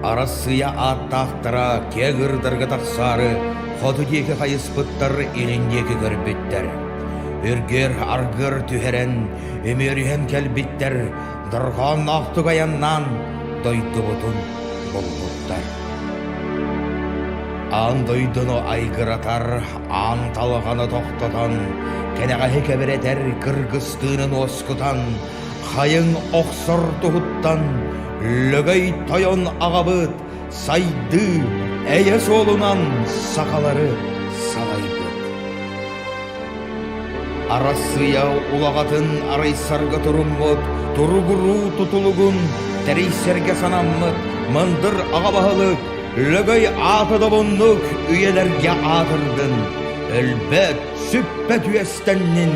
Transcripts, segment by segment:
Арассыыйа ааттаахтара киэҥ ырдарга тахсаары хоту диэки хайыспыттар, илин диэки көрбүттэр. Үргүөр аргыар түһэрэн, үмүөрүһэн кэлбиттэр, дорҕоонноохтук айаннаан дойдубутун булбуттар. Аан дойдуну айгыратар, аан талҕаны тохтотон, кэнэҕэһи кэбирэтэр кыргыстыынын уоскутан, хайыҥ охсор туһуттан Лөгөй тойон аҕабыт сайдыы эйэ суолунан сахалары салайбыт. Арассыыйа улаҕатын арыйсарга туруммут, туругуруу тутулугун тэрийсэргэ санаммыт мындыр аҕа баһылык Лөгөй аата добуннук үйэлэргэ аатырдын, өлбөт, сүппэт үөстэннин.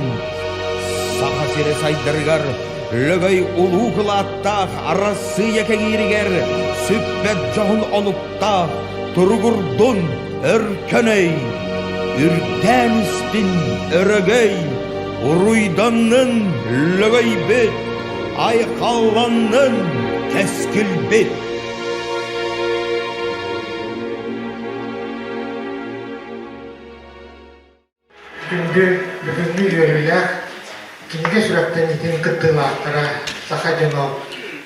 Саха сирэ сайдарыгар Лөгөй улуу кылааттаах Арассыыйа кэҥииригэр сүппэт дьоһун олуктаах туругурдун өркөн өй, үрдээн истин өрөгөй, уруйданнын лөгөйбүт, айхалланнын кэскилбит! Күндү бүгүҥҥү үөрүүлээх кинигэ сүрэхтэниитин кыттыылаахтара саха дьоно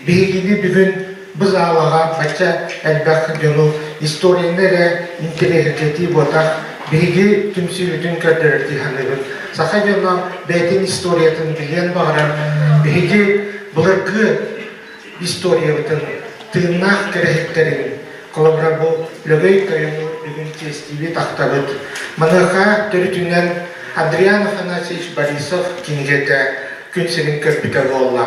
биһигини бүгүн бу залаҕа бачча элбэх дьону историяны эрэ интэриэһиргэтии буотах биһиги түмсүүбүтүн көрдөрөр дии саныыбын. Саха дьоно бэйэтин историятын билиэн баҕарар. Биһиги былыргы историябытын тыыннаах кэрэһиттэрин Холобура, бу Лөгөй тойону бүгүн чиэстиибит, ахтабыт. Маныаха төрүтүнэн Адриан Афанасьевич Борисов кинигэтэ күн сирин көрбүтэ буолла.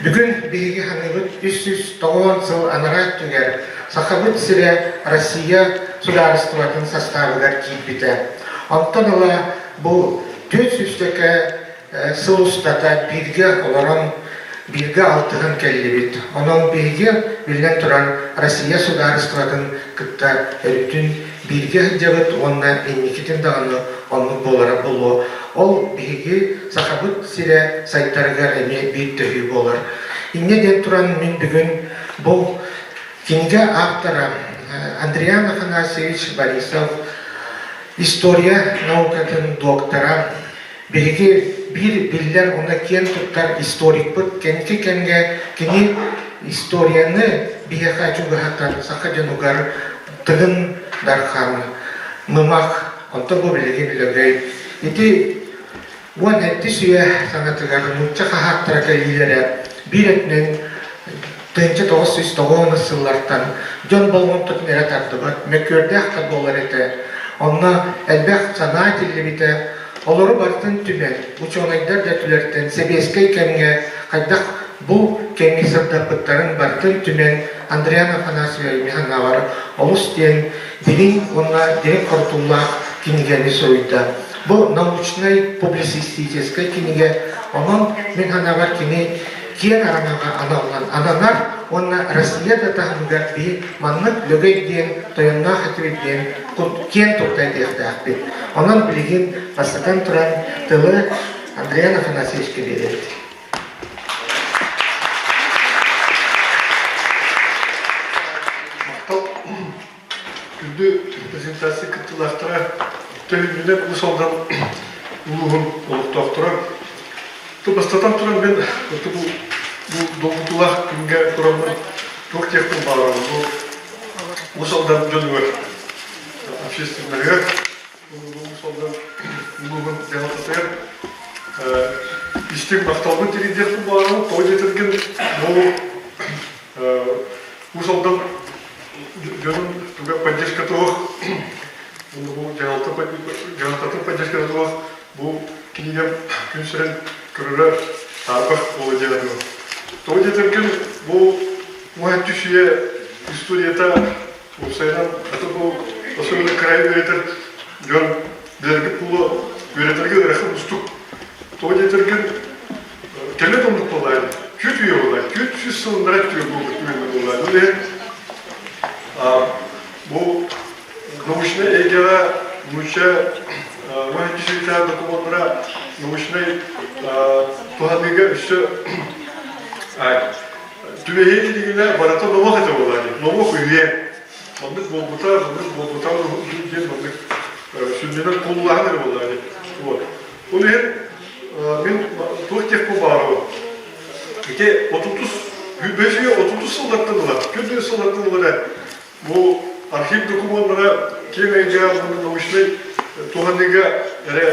Бүгүн биһиги ханыыбыт 390 сыл анараа өттүгэр Сахабыт сирэ Россия судаарыстыбатын састаабыгар киирбитэ. Онтон ыла бу 400 сыл устата бииргэ олорон, бииргэ алтыһан кэллибит. Онон биһиги, биллэн турар, Россия судаарыстыбатын кытта өрүтүн бииргэ сылдьабыт уонна инникитин даҕаны оннук буолара буолуо. Ол биһиги Сахабыт сирэ сайдарыгар эмиэ биир төһүү буолар. Инньэ диэн туран мин бүгүн бу кинигэ ааптара Андриан Афанасьевич Борисов история наукатын доктора, Биһиги биир биллэр уонна киэн туттар историкпыт кэнники кэмҥэ кини историяны биһиэхэ чугаһатан саха дьонугар Тыгын Дархан, Мымах, онтон бу билигин Лөгөй. Ити 17 үйэ саҥатыгар нуучча хаһаактара кэлиилэрэ биир өттүнэн 1990 сыллартан дьон болҕомтотун эрэ тардыбат, мөккүөрдээх да буолар этэ. Онно элбэх санаа этиллибитэ, Олору барытын түмэн, учуонайдар да өттүлэриттэн сэбиэскэй кэмҥэ хайдах бу кэми сырдаппыттарын барытын түмэн Андриан Афанасьевич Михановар олус диэн дириҥ уонна дириҥ хорутуулаах кинигэни суруйда. Бу научнай публицистическай кинигэ, онон мин санаабар кини киэҥ араҥаҕа аналлан ананар уонна Россия да таһымыгар биһи маннык Лөгөй диэн тойонноох этибит диэн киэн тутта этиэхтээхпит. Онон билигин бастатан туран тылы Андриан Афанасьевичка биэрэбит. Махтал. Күндү презентация кыттыылаахтара, төлөбүнэн Уус Алдан улууһун олохтоохторо. Бастатан туран мен бу долгутуулаах күҥҥэ тураммын туох диэхпин баҕарабын. Бу Уус Алдан дьонугар, общественноһыгар, Уус Алдан улууһун дьаһалтатыгар истиҥ махталбын тириэрдиэхпин баҕарабын. Тоҕо диэтэргин бу Уус Алдан дьонун туга поддержка туох, бу дьаһалта дьаһалтатын поддержката туох бу кинигэм күн сирин көрөрө саарбах буола диэн. Тоҕо диэтэргин бу уһат түсүйэ историята уопсайынан аты бу особенно кыраай үөрэтэр дьон билэргит буолуо үөрэтэргэ ыарахан уустук. Тоҕо диэтэргин кэлэ оннук буоллаҕа түөрт үйэ буоллаҕа 400 сылыннара түөрт буолбут түгэннэр буоллаҕа. Ол иһин бу научнай эйгэҕэ нуучча уһат докумуоннара научнай туһаныыга өссө түбэһии илигинэ барыта номох этэ буолаа дии. Номох үһүө. Маннык буолбута, маннык буолбута диэн маннык сүнньүнэн куллааһын эрэ буоллаа дии. Вот. Ол иһин мин туох диэхпин баҕарабын. Ити отутус, бэс үйэ отутус сыллартан ыла, күн сыллартан ыла бу архив докумуоннара киэҥ эйгэҕэ уонна научнай туһаныыга эрэ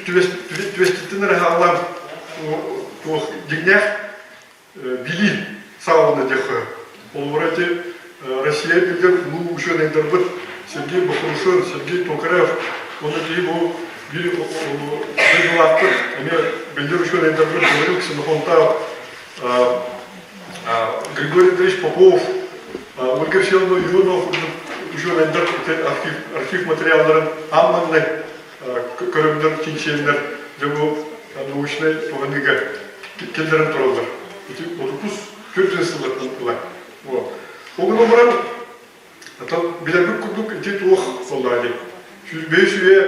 түбэститтэн эрэ хаалан туох дьиҥнээх билии саҕалана диэххэ. Холобура ити Россия биллэр улуу учуонайдарбыт Сергей Бахрушин, Сергей Токарев уонна киһи бу биир дойдулаахпыт эмиэ биллэр учуонайдарбыт Гаврил Ксенофонтаев Григорий Андреевич Попов, Ольга Всеволодовна Иванова курдук учуонайдар архив, архив материалларын аан маҥнай көрөмнөр, чинчийэннэр дьэ бу научнай туһаныыга киллэрэн тураллар. Ити отутус төрдүн сыллартан ыла. Вот. Ол гынан баран, билэрбит курдук ити туох буоллаҕа дии. Сүүрбэһис үйэ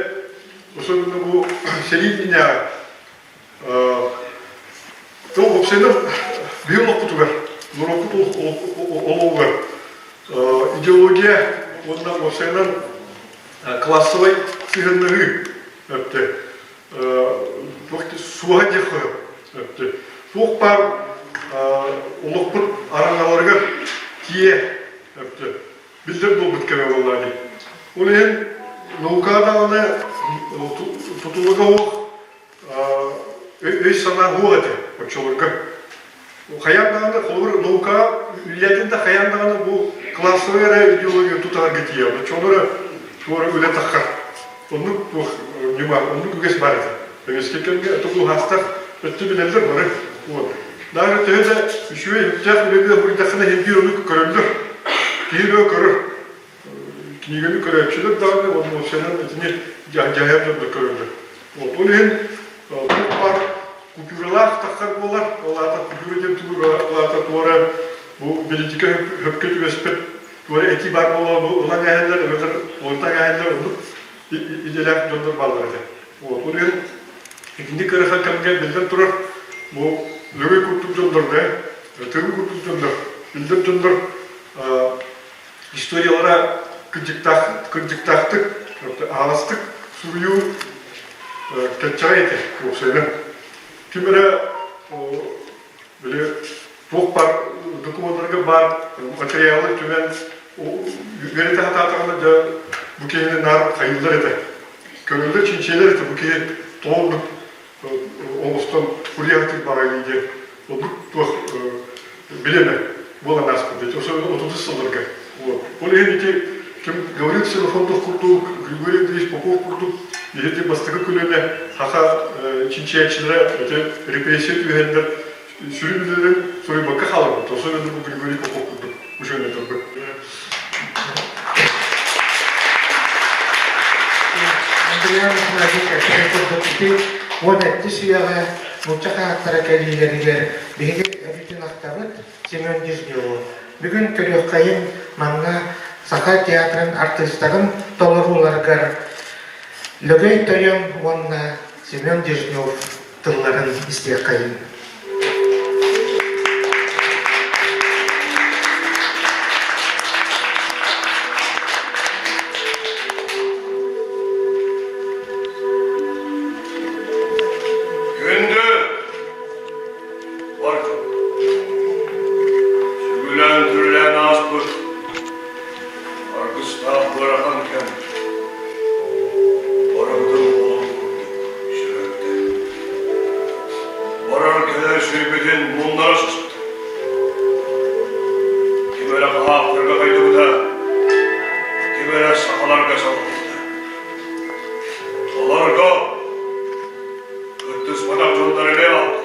особенно бу сэрии иннинээҕи Тыл уопсайынан биһи олохпутугар, норуоппут олоҕугар идеология уонна уопсайынан классовай сыһыаннаһыы өттө суоһа диэххэ өттө туох баар олохпут араҥаларыгар тиийэ өттө биллэр буолбут кэмэ буоллаҕа дии. Ол иһин наука даҕаны тутулуга суох өй-санаа суох этэ оччолорго. Хайаан даҕаны, холобур, наука үлэлээтин да хайаан даҕаны бу классовай эрэ идеология тутаһарга тиийэр. Оччолоро туора үлэ таххар. Оннук туох ньыма, оннук үгэс баар этэ. Үгэскэ кэмҥэ тутуһаастар өттө билэллэр бары. Вот. Даже төһө да үчүгэй үптээх үлэни суруйдаххына иһин биир оннук көрөллөр. Киһи бөҕө көрөр. Кинигэни көрөөччүлэр даҕаны уонна уопсайынан итини дьаһайар дьоннор көрөллөр. Вот ол иһин туох баар купюралаах тахсар буолар, ол аата купюра диэн тугу ол аата туора бу бэлитикэ хөпкө түбэспит туора этии баар буолла бу ылан ээһэллэр эбэтэр уларытан ээһэллэр оннук идэлээх дьоннор бааллар этэ. Вот ол иһин итинник ыарахан кэмҥэ биллэн турар бу Лөгөй курдук дьоннор да Тыгын курдук дьоннор биллэр дьоннор историялара кырдьыктаахтык, аһаҕастык суруйуу кэччэҕэй этэ уопсайынан. Ким эрэ били туох баар докумуоннарга баар материалы түмэн үөрэтэ сатаатаҕына дьэ бу киһини наар хайыыллар этэ. Көрөллөр, чинчийэллэр этэ бу киһи тоҕо оннук оҥостон куриятык баҕайы диэн оннук туох билэмэ буолан ааспыт отутус сылларга. Вот. Ол иһин ити ким Гаврил Ксенофонтов курдук, Григорий Андреевич Попов курдук ити бастакы көлүөнэ саха чинчийээччилэрэ ити репрессия түһэннэр сүрүн үлэлэрин суруйбакка хааларбыт. Особенно бу Григорий Попов курдук учуонайдарбыт. Андриан Афанасьевич эппитин курдук ити уон сэттис үйэҕэ нуучча хаһаактара кэлиилэригэр биһиги өрүүтүн ахтабыт Семен Дежневу. Бүгүн көрүөххэйин манна Саха театрын артыыстарын толорууларыгар Лөгөй Тойон уонна Семен Дежнев тылларын истиэххэйин. Күндү бар дьон, сүгүлээн-түрүлээн ааспыт аргыстаах ыарахан кэм барыбытын холун курдук сүрэхтэ. Барар кэлэр сирбитин муннара сыспыта. Ким эрэ хаһаактарга хайдыбыта, ким эрэ сахаларга салаллыбыта. Олорго кыттыспатах дьоннор эмиэ бааллар.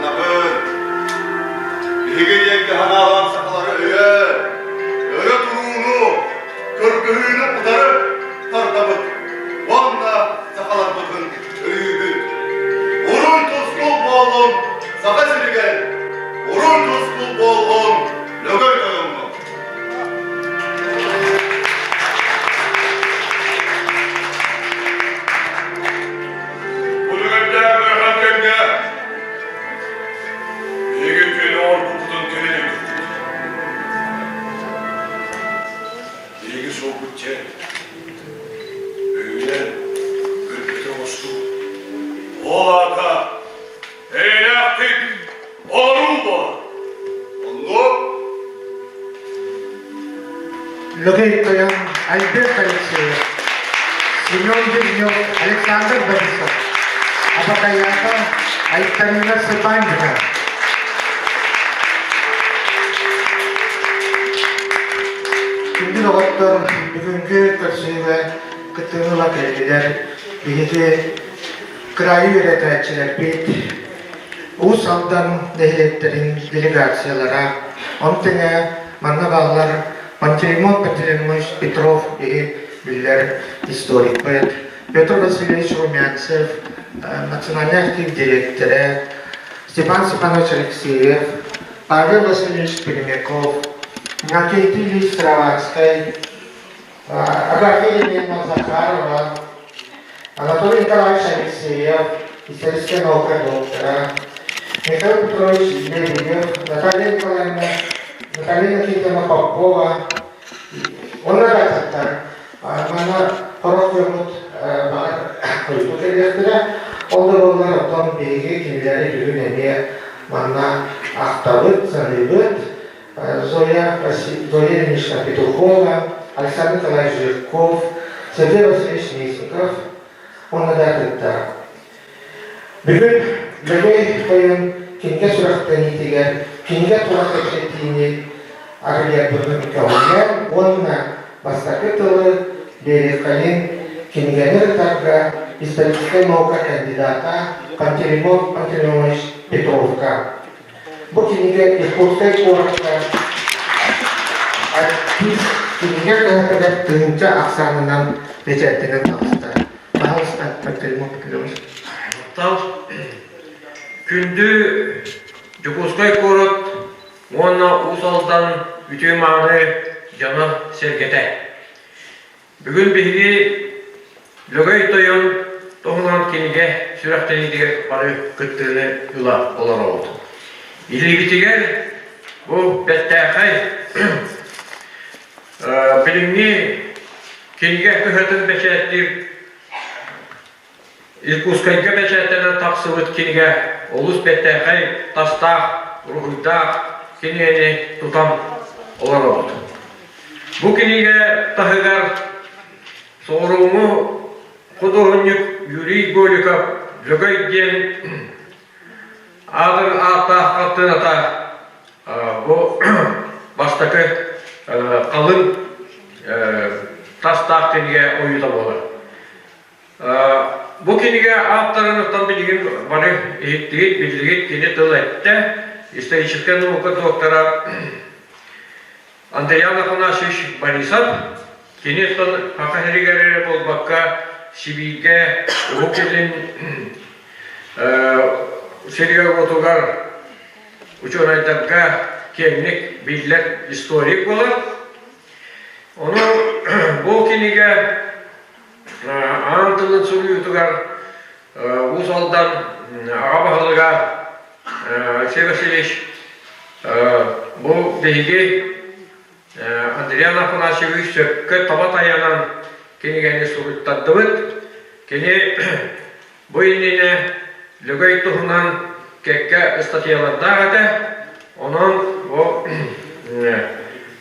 махтанабын. Биһиги диэки санаалаах сахалары өйөөн, өрө турууну, кыргыһыыны утары тардабыт уонна сахаларбытын өйүүбүт. Уруй тускул буоллун Саха сиригэр, уруй тускул буоллун Лөгөй тойоҥҥо! Бу түгэннээх ыарахан кэмҥэ биһиги үтүөнү оҥорбуппутун кэлин өйдүүбүт. Биһиги суолбут дьэ өйүнэн өлбүтэ оҥостуу. Ол аата эйэлээхтик олоруу буолар. Оннук Лөгөй Тойон Альберт Алексеев, Семен Дернев, Александр Борисов, Абакаята Айталина Сыпандина. Күндү доҕоттор, бүгүҥкү көрсүһүүгэ кыттыыны ыла кэллилэр. Биһиги кыраайы үөрэтээччилэрбит, Уус Алдан нэһилиэктэрин делегациялара, ону тэҥэ манна бааллар Пантелеймон Пантелеймонович Петров биһи биллэр историкпыт, Петр Васильевич Румянцев, национальнай архив дириэктэрэ, Степан Степанович Алексеев, Павел Васильевич Пермяков, Иннокентий Ильич Сыроватскай, Агафья Ильина Захарова, Анатолий Николаевич Алексеев, историческай наука доктора, Михаил Петрович Лебедев, Наталья Николаевна, Наталья Никитовна Попова, уонна да атыттар. Манна сорох дьоммут баҕар хойутуу кэлиэхтэрэ. Ол да буоллар оттон биһиги кинилэри бүгүн эмиэ манна ахтабыт, саныыбыт. Зоя, Зоя Ильинична Петухова, Александр Николаевич Жирков, Сергей Васильевич Местников уонна да атыттар. Бүгүн Лөгөй тойон кинигэ сүрэхтэниитигэр кинигэ тула кэпсэтиини арыйарбытын көҕүлээн уонна бастакы тылы биэриэххэйин кинигэни ырытарга историческай наука кандидата Пантелеймон Пантелеймонович Петровка Бу кинигэ Иркутскай куоракка артист кинигэ кыһатыгар тыһыынча ахсаанынан бэчээттэнэн таҕыста. Пожалуйста, Пантелеймон Петрович. Махтал. Күндү Дьокуускай куорат уонна Уус Алдан үтүө-мааны дьоно-сэргэтэ. Бүгүн биһиги Лөгөй Тойон туһунан кинигэ сүрэхтэниитигэр бары кыттыыны ыла олоробут. Илиибитигэр бу бэртээхэй билиҥҥи кинигэ кыһатын бэчээттиир Иркутскайга бэчээттэнэн тахсыбыт кинигэ олус бэртээхэй тастаах, уруһуйдаах кинигэни тутан олоробут. Бу кинигэ таһыгар соҕурууҥу худуоһунньук Юрий Голиков Лөгөй диэн аатыр ааттаах хартыыната бу бастакы халыҥ тастаах кинигэ ойуута буолар. Бу кинигэ ааптарыныттан билигин бары иһиттигит, биллигит, кини тыл эттэ. Историческай наука доктора Андриан Афанасьевич Борисов. Кини Саха сиригэр эрэ буолбакка, Сибииргэ, Уһук Илин сиригэр-уотугар учуонайдарга киэҥник биллэр историк буолар. Ону бу кинигэ Аан тылын суруйуутугар Уус Алдан аҕа баһылыга Алексей Васильевич бу биһиги Андриан Афанасьевич сөпкө таба тайанан кинигэни суруйтардыбыт. Кини бу иннинэ Лөгөй туһунан кэккэ ыстатыйалардаах этэ. Онон бу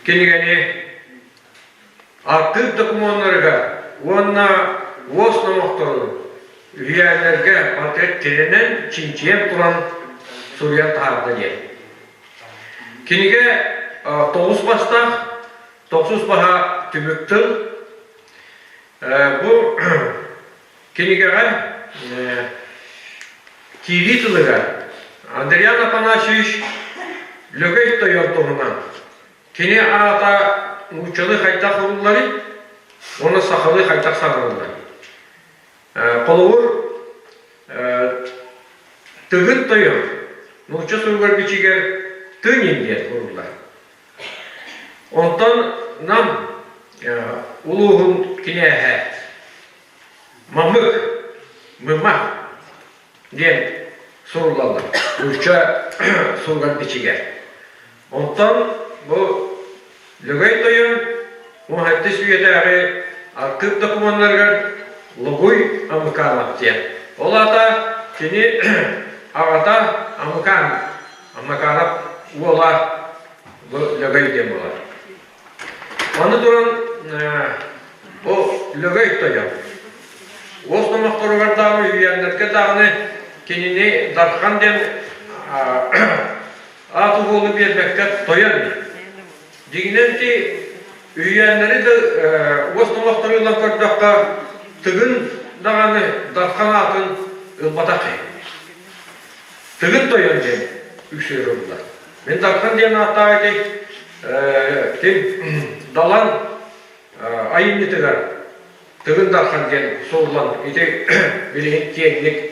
кинигэни Архыып докумуоннарыгар уонна уос номохторун үһүйээннэргэ портрет тирэнэн, чинчийэн туран суруйан таһаарда диэн. Кинигэ тоҕус бастаах, тохсус баһа түмүк тыл. Бу кинигэҕэ киирии тылыгар. Андриан Афанасьевич Лөгөй Тойон туһунан кини аата нууччалыы хайдах уһулларый уонна сахалыы хайдах саҥарылларый? Холобур, Тыгын Тойон нуучча суругар-бичигэр Тынин диэн уһуллар. Онтон Нам улууһун кинээһэ Мамык, Мыма диэн суруллаллар нуучча суругар-бичигэр. Онтон бу Лөгөй Тойон 17 үйэтээҕи архыып докумуоннарыгар Логуй Амыканов диэн. Ол аата кини аҕата Амыкан, Амаканов уола бу Лөгөй диэн буолар. Аны туран бу Лөгөй Тойон уос номохторугар даҕаны үһүйээннэргэ даҕаны кинини Дархан диэн аат уһуолу биэрбэккэ тойон дьиҥинэн ити үһүйээннэри да уос номохтору ылан көрдөххө Тыгын даҕаны Дархан аатын ылбатах киһи. Тыгын Тойон диэн үксүгэр ылла. Мин Дархан диэн ааттаах ити ким Далан айымньытыгар Тыгын Дархан диэн суруллан ити билигин киэҥник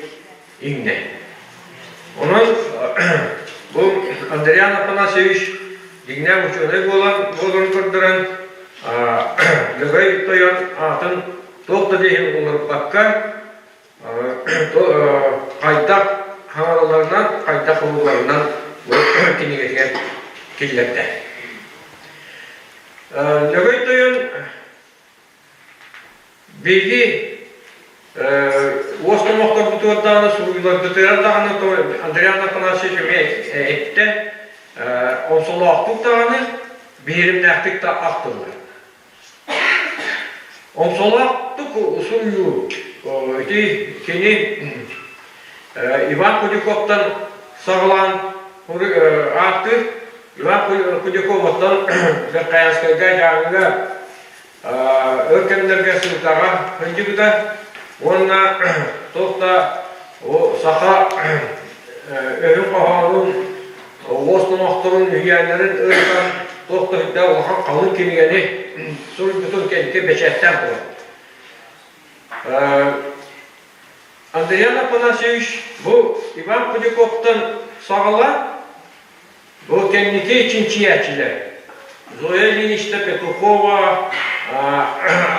иҥнэ. Онон бу Андриан Афанасьевич дьиҥнээх учуонай буолан буоларын көрдөрөн Лөгөй Тойон аатын туох да диэһин уларыппакка хайдах хаҥараларынан, хайдах урууларынан бу кинигэтигэр киллэрдэ. Лөгөй Тойон биһиги уос номохторбутугар даҕаны суруйууларбытыгар даҕаны Андриан Афанасьевич эмиэ эттэ омсолоохтук даҕаны биһиримнээхтик да ахтыллар. Омсолоохтук суруйуу ити кини Иван Кудяковтан саҕалаан ааттыыр Иван Кудяковтан Верхоянскайга Дьааҥыга өр кэмнэргэ сыылкаҕа сылдьыбыта уонна туох да саха өһүн хоһоонун уос номохторун үһүйээннэрин ырытан туох да сүрдээх улахан халыҥ кинигэни суруйбутун кэнники бэчээттээн турар. Андриан Афанасьевич бу Иван Кудяковтан саҕалаан Бу кэнники чинчийээччилэр Зоя Ильинична Петухова,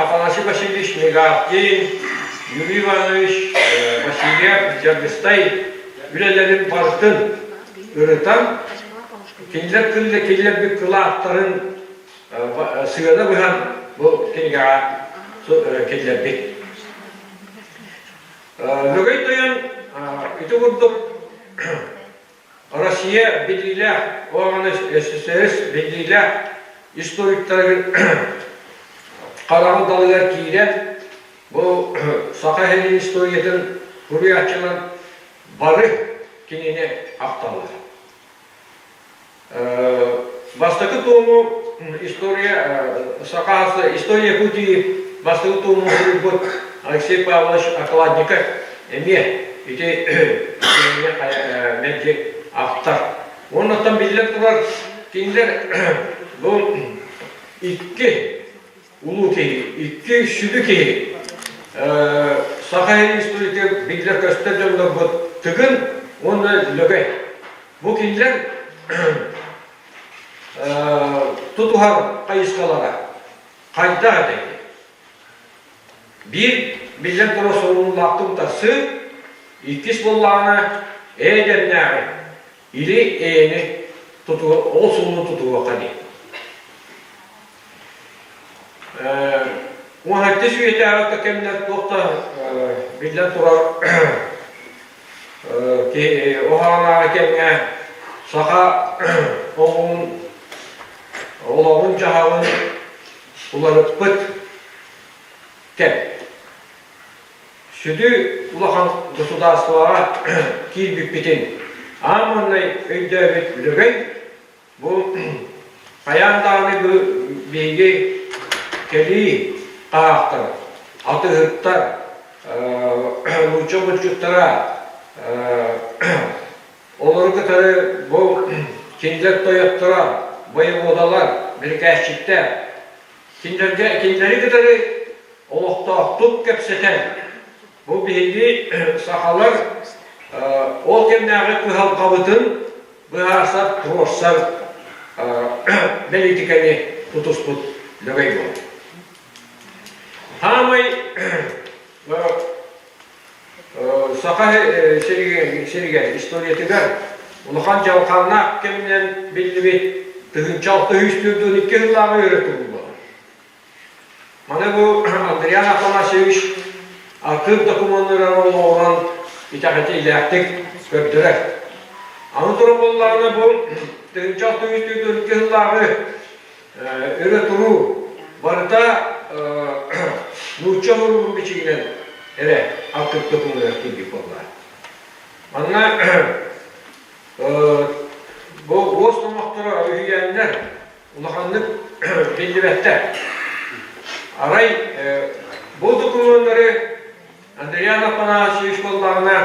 Афанасий Васильевич Мегавкин, Юрий Иванович Васильев Дьаргыстай үлэлэрин барытын ырытан, кинилэр киллэрбит кылааттарын сыана быһан бу кинигэҕэ киллэрбит. Лөгөй Тойон ити курдук Россия биллиилээх уонна СССР биллиилээх историктарын хараҕын далыгар киирэн, бу Саха сирин историятын суруйааччылар бары кинини ахталлар. Бастакы туому история Саха история Якутии бастакы туому суруйбут Алексей Павлович Окладников эмиэ ити мэлдьи ахтар. Уоннаттан биллэн турар кинилэр бу икки улуу киһи, икки сүдү киһи Саха сирин историятыгар биллэр-көстөр дьоннорбут Тыгын уонна Лөгөй. Бу кинилэр тутуһар хайысхалара хайдах этэй? Биир биллэн турар сорунуулаахтык утарсыы, иккис буоллаҕына ээ дэмнээҕи или эйэни тутуһу ол суолу тутуһуохха диэн. 17 үйэтээҕи кэмнэр туох да биллэн турар Уһаалааҕы кэмҥэ саха омугун олоҕун-дьаһаҕын уларыппыт кэм. Сүдү улахан государствоҕа киирбиппитин аан маҥнай өйдөөбүт Лөгөй Бу хайаан даҕаны бу биһиги кэлии хаһаахтар, атыыһыттар, нуучча булчуттара. Олору кытары бу кинилэр тойотторо, воеводалар, бирикээсчиттэр кинилэргэ кинилэри кытары олохтоохтук кэпсэтэн, бу биһиги сахалар ол кэмнээҕи кыһалҕабытын быһаарсар, туруорсар бэлиитикэни тутуспут Лөгөй буолар. Хаамай Саха сиригэр историятыгар улахан дьалхааннаах кэминэн биллибит 1642 сыллааҕы өрө туруллар. Маны бу Андриан Афанасьевич архыып докумуоннарыгар олоҕуран итэҕэтиилээхтик көрдөрөр. Аны туран буоллаҕына бу 1642 сыллааҕы өрө туруу барыта нуучча суругун бичигинэн эрэ архыып докумуонугар киирбит буолла. Манна бу уос номохторо үһүйээннэр улаханнык биллибэттэр. Арай бу докумуоннары Андриан Афанасьевич буоллаҕына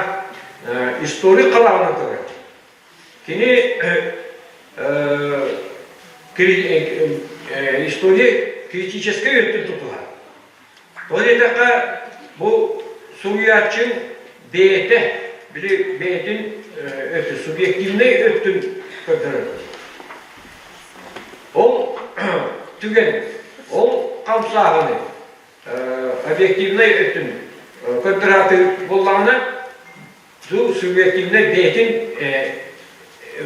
историк хараҕынан көрөр. Кини история критическэй өттүн тутуһар. Тоҕо диэтэххэ, бу суруйааччы бэйэтэ, били бэйэтин өттүн, субъективнай өттүн көрдөрөр. Ол түгэн, ол хамсааһыны объективнай өттүн көрдөрөөтү буоллаҕына, бу субъективнай бэйэтин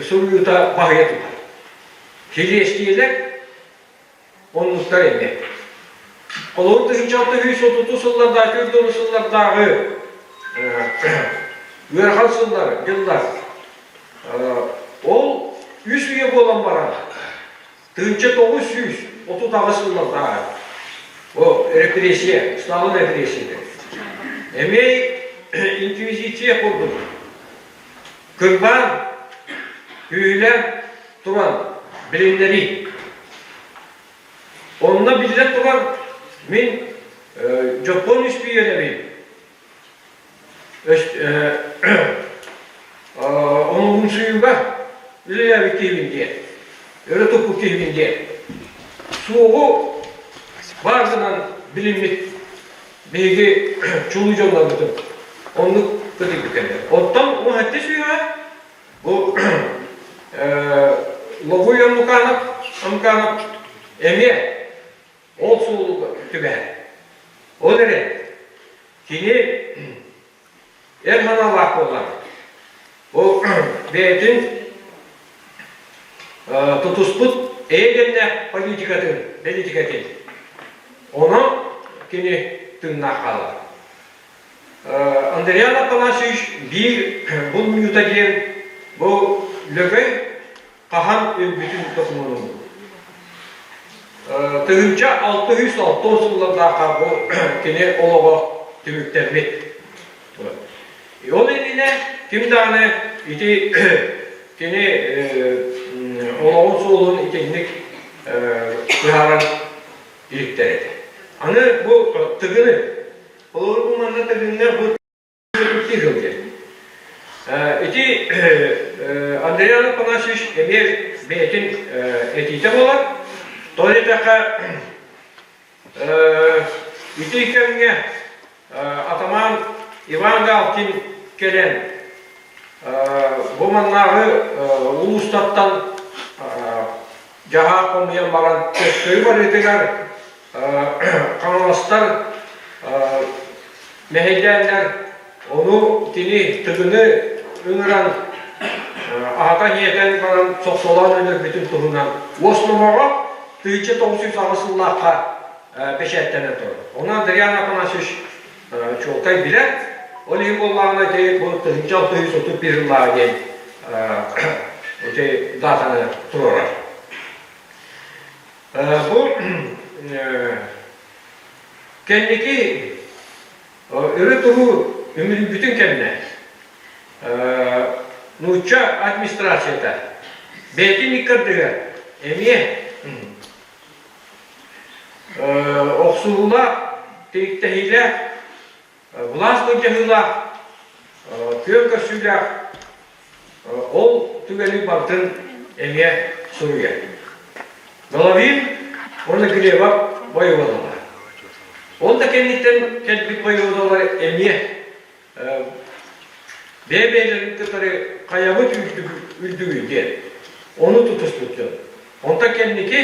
суруйуута баһыйа тутар. Силиэстийэлэр оннуктар эмиэ. Холобур, 1630 сыллардаах, 40 сыллардааҕы ыарахан сыллар, дьыллар ол үс үйэ буолан баран 1938 сыллардааҕы о репрессия, Сталин репрессията. Эмиэ инквизиция курдук кырбаан, күүһүлээн туран билиннэрии. Онно биллэн турар, мин дьоппуон үспүйүөнэбин омугумсуйууга үлэлээбит киһибин диэн, өрө туппут киһибин диэн суоҕу баар гынан билиммит биһиги чулуу дьоннорбутун оннук кытыйбыт кэллэ. Оттон уһатты сүүһэ бу Логуй Омуканов, Омуканов эмиэ ол суолуга түбэһэр. Ол эрэн кини эр санаалаах буоллар, ол бэйэтин тутуспут эйэ политикатын, бэлитикэтин онон кини тыыннаах хаалар. Андриан Афанасьевич биир булмуйута диэн бу Лөгөй хаһан өлбүтүн докумуонун 1660 сыллардаахха бу кини олоҕо түмүктэммит. Ол иннинэ ким даҕаны ити кини олоҕун суолун итинник быһааран иликтэр этэ. Аны бу Тыгыны, холобур бу манна Тыгыҥҥа бу сылдьар. Ити Андриан Афанасьевич эмиэ бэйэтин этиитэ буолар. Тоҕо диэтэххэ, ити кэмҥэ атамаан Иван Галкин кэлэн бу маннааҕы улуустартан дьаһаах хомуйан баран төттөрү барыытыгар Хаҥаластар мэһэйдээннэр ону кини Тыгыны ыҥыран аһатан-иэтэн баран сохсолоон өлөрбүтүн туһунан уос номоҕо 1908 сыллаахха бэчээттэнэн турар. Ону Андриан Афанасьевич чуолкай билэр. Ол иһин буоллаҕына ити бу 1631 сыллааҕы диэн ити датаны туруорар. Бу кэнники өрө туруу үмүрүйбүтүн кэннэ нуучча администрацията бэйэтин иккардыгар эмиэ охсуһуулаах, тиниктэһиилээх, былаас былдьаһыылаах, күөн көрсүүлээх. Ол түгэни барытын эмиэ суруйар. Головин уонна Глебов бойобуодалар. Ол да кэнниттэн кэлбит бойобуодалар эмиэ бэйэ-бэйэлэрин кытары хайабыт үрдүгүй диэн ону тутуспут дьон. Онтон кэнники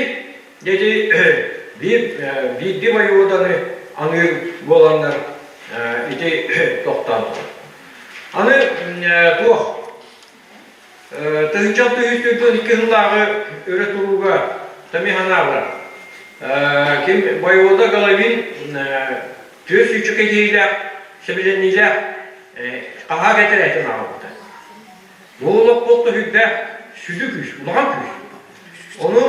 ити биир биирдии бойобуоданы аныыр буоланнар ити тохтоон турар. Аны туох 1642 сыллааҕы өрө турууга Тами Ханаабыра ким воевода Головин түөрт сүүчүкэ киһилээх сэбилэниилээх хаһаак этэрээтин аҕалбыта. Бу олох төһүйдээх сүдү күүс, улахан күүс. Ону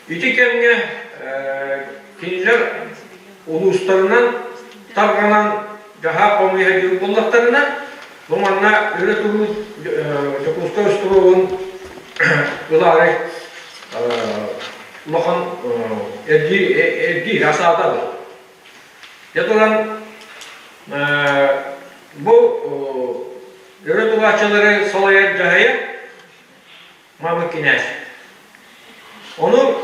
ити кэмҥэ кинилэр улуустарынан тарҕанан дьаһаах хомуйа диир буоллахтарына, бу манна өрө туруу Дьокуускай остуруогун ылаары улахан эргиир асаата Дьэ туран бу өрө турааччылары салайар дьаһайар Мамык кинээс. Ону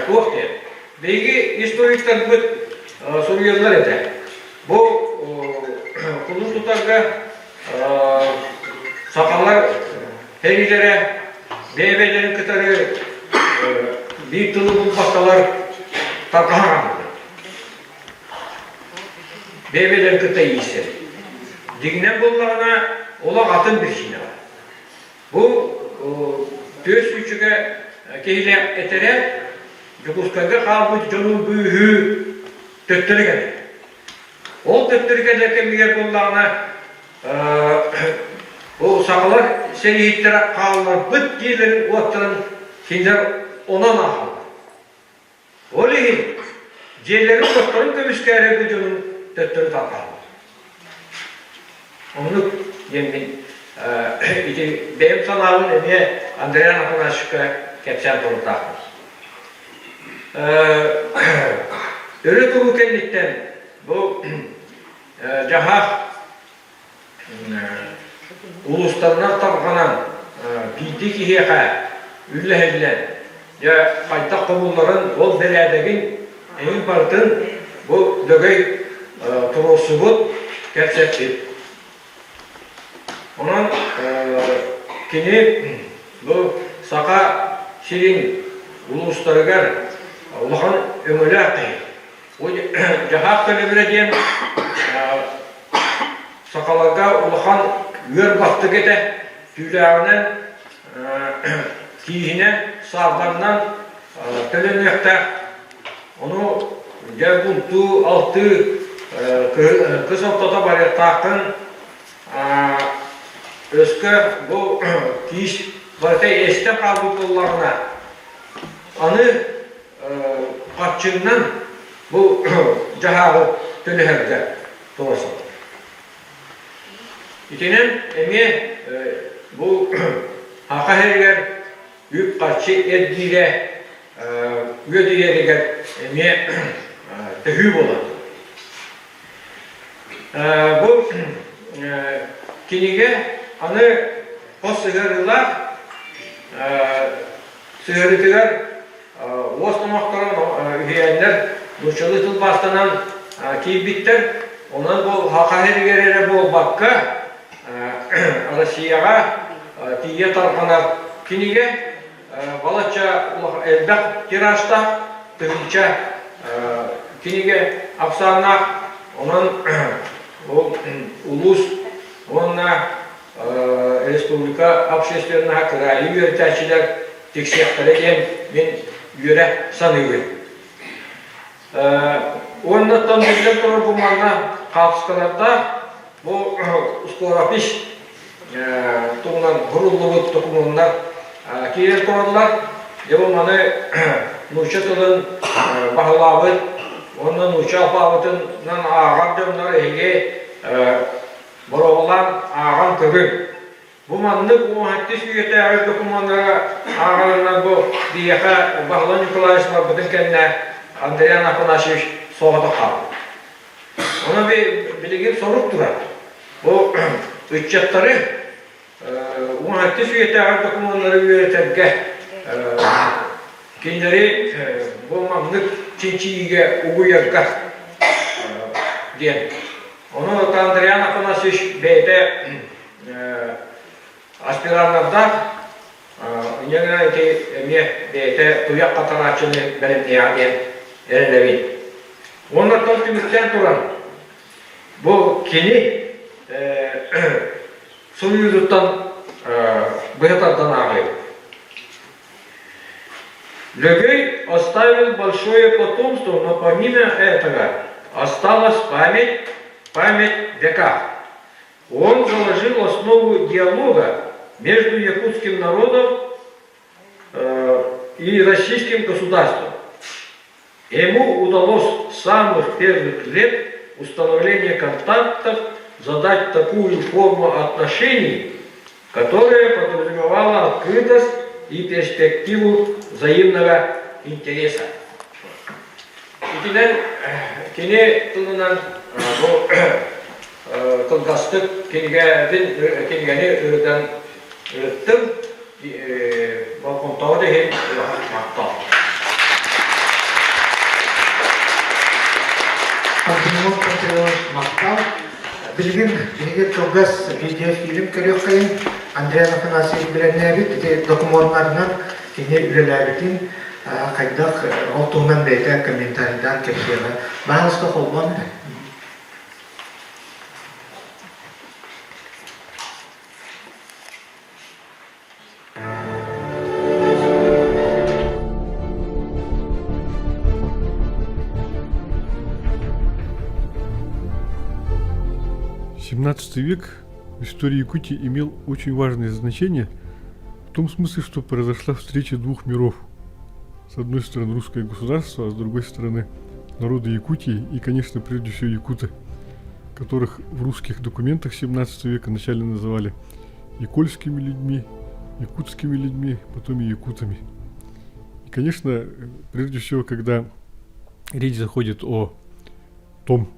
туох диэн, биһиги историктарбыт суруйаллар этэ. Бу кулун тутарга сахалар сэриилэрэ бэйэ-бэйэлэрин кытары биир тылы булбаккалар тарҕаһан хааллылар. Бэйэ-бэйэлэрин кытта иирсэр. Дьиҥинэн буоллаҕына, олох атын биричиинэ баар. Бу түөрт сүүчүкэ киһилээх этэрэ Дьокуускайга хаалбыт дьону быыһыы төттөрү кэлэр. Ол төттөрү кэлэр кэмигэр буоллаҕына бу сахалар сэрииһиттэрэ хаалларбыт дьиэлэрин уоттарын кинилэр онон ааһаллар. Ол иһин дьиэлэрин-уоттарын көмүскээри бу дьонун төттөрү тарҕаһаллар. Оннук диэн мин ити бэйэм санаабын эмиэ Андриан Афанасьевичка кэпсээн турардаахпын. Өрө туруу кэнниттэн бу дьаһаах улуустарынан тарҕанан биирдии киһиэхэ үллэһиллэн дьэ хайдах хомулларын ол бэрээдэгин эҥин барытын бу Лөгөй туруорсубут кэпсэппит. Онон кини бу Саха сирин улуустарыгар улахан өҥөлөөх киһи. Дьаһаах төлөбүрэ диэн сахаларга улахан үөр баттык этэ. Түүлээҕинэн, кииһинэн, саарбаннан төлөнүөхтээх. Ону дьэ бултуу, алтыы кыс ортото барыахтааххын өскө бу киис барыта эстэн хаалбыт буоллаҕына аны харчыннан бу дьаһааҕы төлөһөргө туруорсаллар. Итинэн эмиэ бу Саха сиригэр үп-харчы эргиирэ үөдүйэригэр эмиэ төһүү буолар. Бу кинигэ аны хос сыһыарыылаах сыһыарыытыгар уос номохторо үһүйээннэр нууччалыы тылбаастанан киирбиттэр. Онон бу Саха сиригэр эрэ буолбакка, Россияҕа тиийэ тарҕанар кинигэ балачча элбэх тиражтаах, тыһыынча кинигэ ахсааннаах. Онон ол улуус уонна республика общественноһа кыраайы үөрэтээччилэр тиксиэхтэрэ диэн мин үөрэ саныыбын. Уонна оттон биллэн турар бу манна хаартыскалардаах бу скоропись туһунан суруллубут докумуоннар киирэн тураллар. Дьэ бу маны нуучча тылын баһылаабыт уонна нуучча алпаабытынан ааҕар дьоннор эһиги боруобалаан ааҕан көрүҥ. Бу маннык 17 үйэтээҕи докумуоннара ааҕарынан бу биһиэхэ Баһылай Николаевич барбытын кэннэ Андриан Афанасьевич соҕотох хаалбыт. Ону билигин сорук турар. Бу ыччаттары. Уҥаһыттыс үйэтээҕи докумуоннары үөрэтэргэ кинилэри бу маннык чинчийиигэ угуйарга диэн. Ону Андриан Афанасьевич бэйэтэ аспираннардаах инньэ гынан ити эмиэ бэйэтэ туйах хатарааччыны бэлэмниэҕэ диэн эрэнэбин. Уонна оттон түмүктээн туран бу кини суруйуутуттан быһа тардан ааҕыам. Лөгөй оставил большое потомство, но помимо этого осталась память, память века. Он заложил основу диалога между якутским народом и российским государством. Ему удалось с самых первых лет установления контактов задать такую форму отношений, которая подразумевала открытость и перспективу взаимного интереса. Итинэн кини тылынан бу кылгастык кинигэни ырытан ырыттым. Болҕомтоҕут иһин улахан махтал. Пантелеймон Пантелеймонович махтал. Билигин биһиги кылгас видеофильм көрүөххэйин Андрей Афанасьевич бэлэмнээбит ити докумуоннарынан кини үлэлээбитин хайдах ол туһунан бэйэтэ комментарийдаан кэпсиэҕэ. Баһаалыста холбоон XVII век в истории Якутии имел очень важное значение в том смысле, что произошла встреча двух миров. С одной стороны русское государство, а с другой стороны народы Якутии и, конечно, прежде всего якуты, которых в русских документах 17 века вначале называли якольскими людьми, якутскими людьми, потом и якутами. И, конечно, прежде всего, когда речь заходит о том,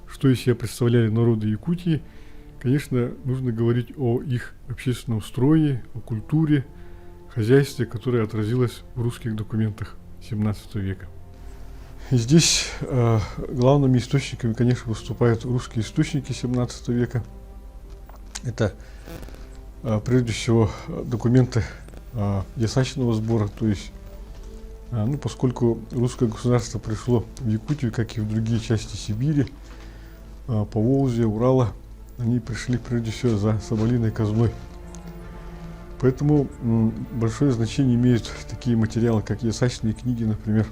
что из себя представляли народы Якутии, конечно, нужно говорить о их общественном строе, о культуре, хозяйстве, которое отразилось в русских документах XVII века. И здесь э, главными источниками, конечно, выступают русские источники XVII века. Это э, прежде всего документы э, ясачного сбора, то есть э, ну, поскольку русское государство пришло в Якутию, как и в другие части Сибири, э, Поволжья, Урала, они пришли прежде всего за соболиной казной. Поэтому большое значение имеют такие материалы, как ясачные книги, например,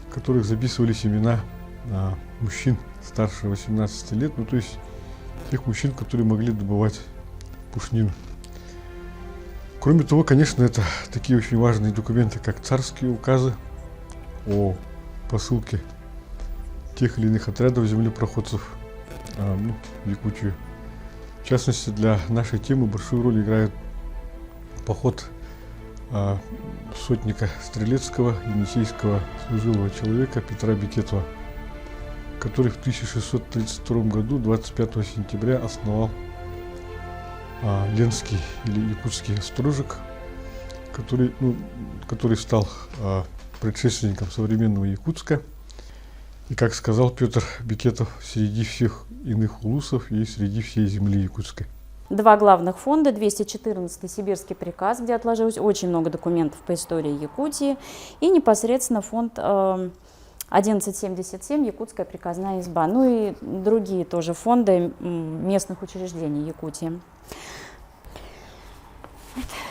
в которых записывались имена а, мужчин старше 18 лет, ну то есть тех мужчин, которые могли добывать пушнину. Кроме того, конечно, это такие очень важные документы, как царские указы о посылке тех или иных отрядов землепроходцев а, ну, в Якутию. В частности, для нашей темы большую роль играет поход а, сотника Стрелецкого, енисейского служилого человека Петра Бекетова, который в 1632 году, 25 сентября, основал а, Ленский или Якутский острожек, который, ну, который стал а, предшественником современного Якутска. И, как сказал Петр Бекетов, среди всех иных улусов и среди всей земли якутской. Два главных фонда, 214 Сибирский приказ, где отложилось очень много документов по истории Якутии, и непосредственно фонд 1177 э, Якутская приказная изба, ну и другие тоже фонды местных учреждений Якутии.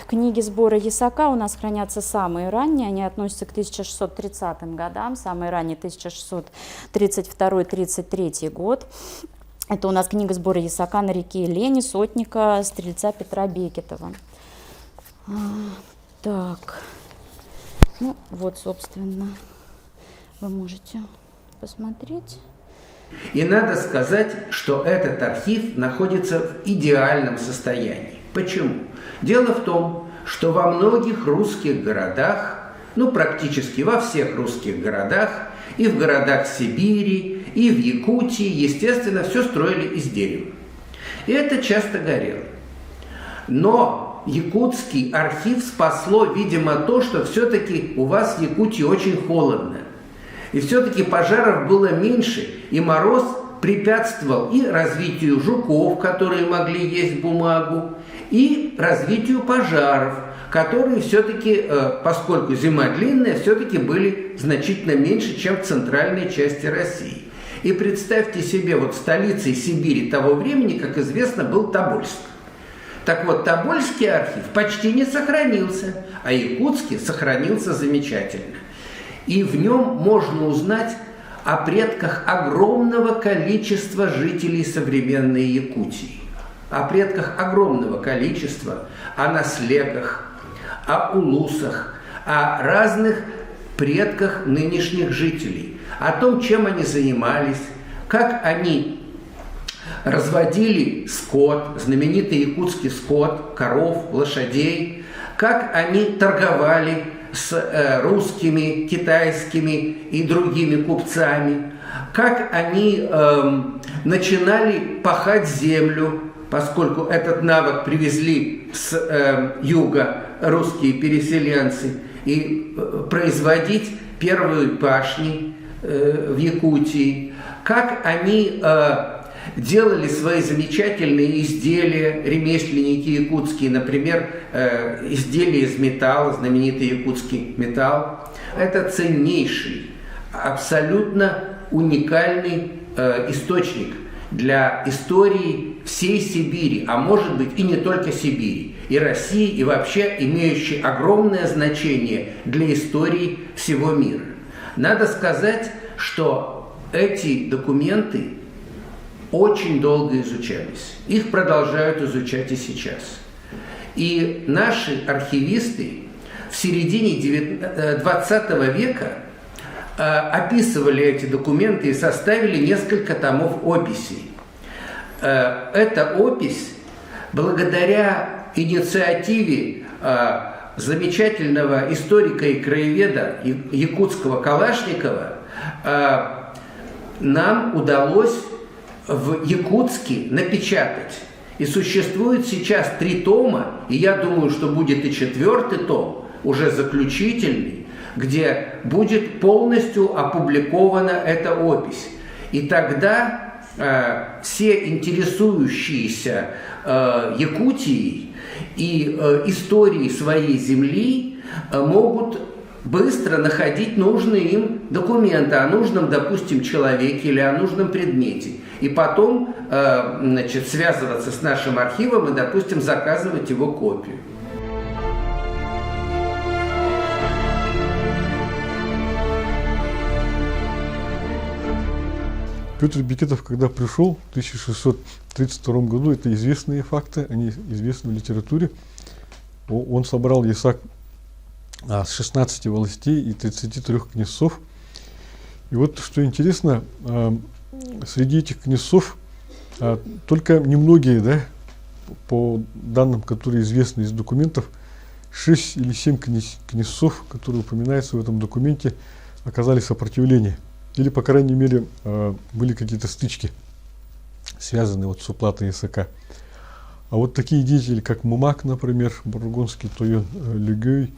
Книги сбора Ясака у нас хранятся самые ранние, они относятся к 1630 годам, самые ранние 1632-33 год. Это у нас книга сбора Ясака на реке Лени, сотника, стрельца Петра Бекетова. А, так, ну вот, собственно, вы можете посмотреть. И надо сказать, что этот архив находится в идеальном состоянии. Почему? Дело в том, что во многих русских городах, ну практически во всех русских городах, и в городах Сибири, и в Якутии, естественно, все строили из дерева. И это часто горело. Но якутский архив спасло, видимо, то, что все-таки у вас в Якутии очень холодно. И все-таки пожаров было меньше, и мороз препятствовал и развитию жуков, которые могли есть бумагу, и развитию пожаров, которые все-таки, э, поскольку зима длинная, все-таки были значительно меньше, чем в центральной части России. И представьте себе, вот столицей Сибири того времени, как известно, был Тобольск. Так вот, Тобольский архив почти не сохранился, а Якутский сохранился замечательно. И в нем можно узнать о предках огромного количества жителей современной Якутии, о предках огромного количества, о наслегах, о улусах, о разных предках нынешних жителей, о том, чем они занимались, как они разводили скот, знаменитый якутский скот, коров, лошадей, как они торговали с э, русскими, китайскими и другими купцами, как они э, начинали пахать землю, поскольку этот навык привезли с э, юга русские переселенцы, и э, производить первые пашни э, в Якутии, как они э, делали свои замечательные изделия, ремесленники якутские, например, э, изделия из металла, знаменитый якутский металл. Это ценнейший, абсолютно уникальный э, источник для истории всей Сибири, а может быть и не только Сибири, и России, и вообще имеющий огромное значение для истории всего мира. Надо сказать, что эти документы очень долго изучались. Их продолжают изучать и сейчас. И наши архивисты в середине 20 э, века э, описывали эти документы и составили несколько томов описей. Э, эта опись, благодаря инициативе замечательного историка и краеведа якутского Калашникова, нам удалось в Якутске напечатать. И существует сейчас три тома, и я думаю, что будет и четвертый том, уже заключительный, где будет полностью опубликована эта опись. И тогда э, все интересующиеся э, Якутией и э, историей своей земли э, могут быстро находить нужные им документы о нужном, допустим, человеке или о нужном предмете. И потом э, значит, связываться с нашим архивом и, допустим, заказывать его копию. Петр Бекетов, когда пришел в 1632 году, это известные факты, они известны в литературе, он собрал ясак с 16 властей и 33 князцов. И вот что интересно, а, среди этих князцов а, только немногие, да, по данным, которые известны из документов, 6 или 7 князь, князцов, которые упоминаются в этом документе, оказали сопротивление. Или, по крайней мере, были какие-то стычки, связанные вот с уплатой ясака. А вот такие деятели, как Мумак, например, Бургонский Тойон э, Люгей,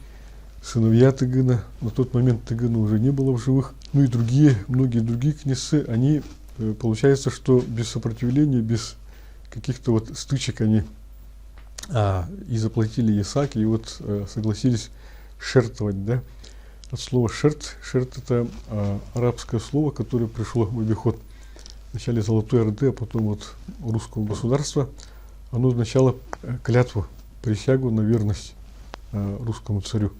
сыновья Тыгына, на тот момент Тыгына уже не было в живых, ну и другие, многие другие князцы, они, э, получается, что без сопротивления, без каких-то вот стычек они а, и заплатили ясак, и вот э, согласились шертовать, да, от слова шерт. Шерт – это а, арабское слово, которое пришло в обиход в начале Золотой Орды, а потом вот русского государства. Оно означало э, клятву, присягу на верность э, русскому царю.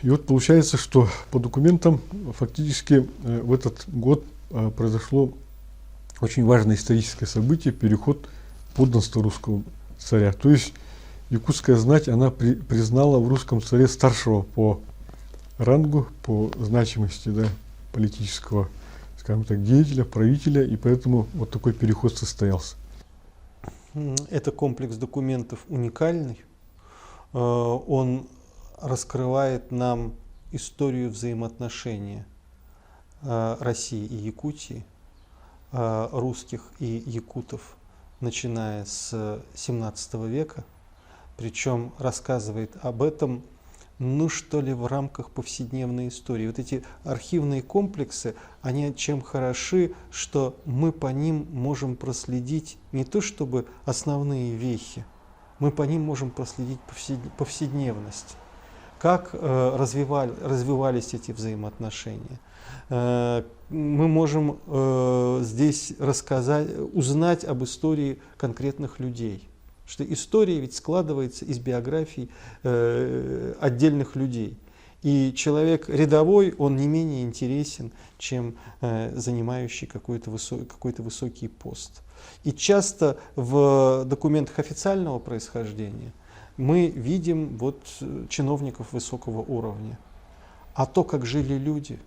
И вот получается, что по документам фактически э, в этот год произошло очень важное историческое событие – переход подданства русского царя. То есть якутская знать, она при, признала в русском царе старшего по рангу, по значимости да, политического, скажем так, деятеля, правителя, и поэтому вот такой переход состоялся. Это комплекс документов уникальный. Э, он раскрывает нам историю взаимоотношения э, России и Якутии, э, русских и якутов начиная с 17 века, причем рассказывает об этом, ну что ли, в рамках повседневной истории. Вот эти архивные комплексы, они чем хороши, что мы по ним можем проследить не то чтобы основные вехи, мы по ним можем проследить повседневность, как э, развивали, развивались эти взаимоотношения. Э, мы можем э, здесь рассказать, узнать об истории конкретных людей. Что история ведь складывается из биографий отдельных людей. И человек рядовой, он не менее интересен, чем занимающий какой-то высокий, какой высокий пост. И часто в документах официального происхождения мы видим вот чиновников высокого уровня. А то, как жили люди,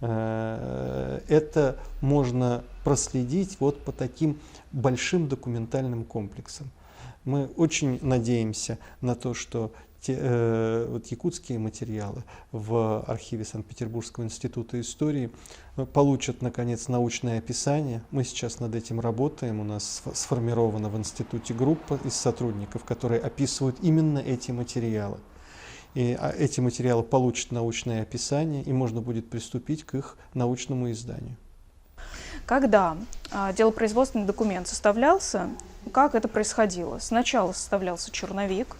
э, это можно проследить вот по таким большим документальным комплексам. Мы очень надеемся на то, что те, э, вот якутские материалы в архиве Санкт-Петербургского института истории э, получат, наконец, научное описание. Мы сейчас над этим работаем. У нас сформирована в институте группа из сотрудников, которые описывают именно эти материалы. И а, эти материалы получат научное описание, и можно будет приступить к их научному изданию. Когда а, делопроизводственный документ составлялся, как это происходило? Сначала составлялся черновик,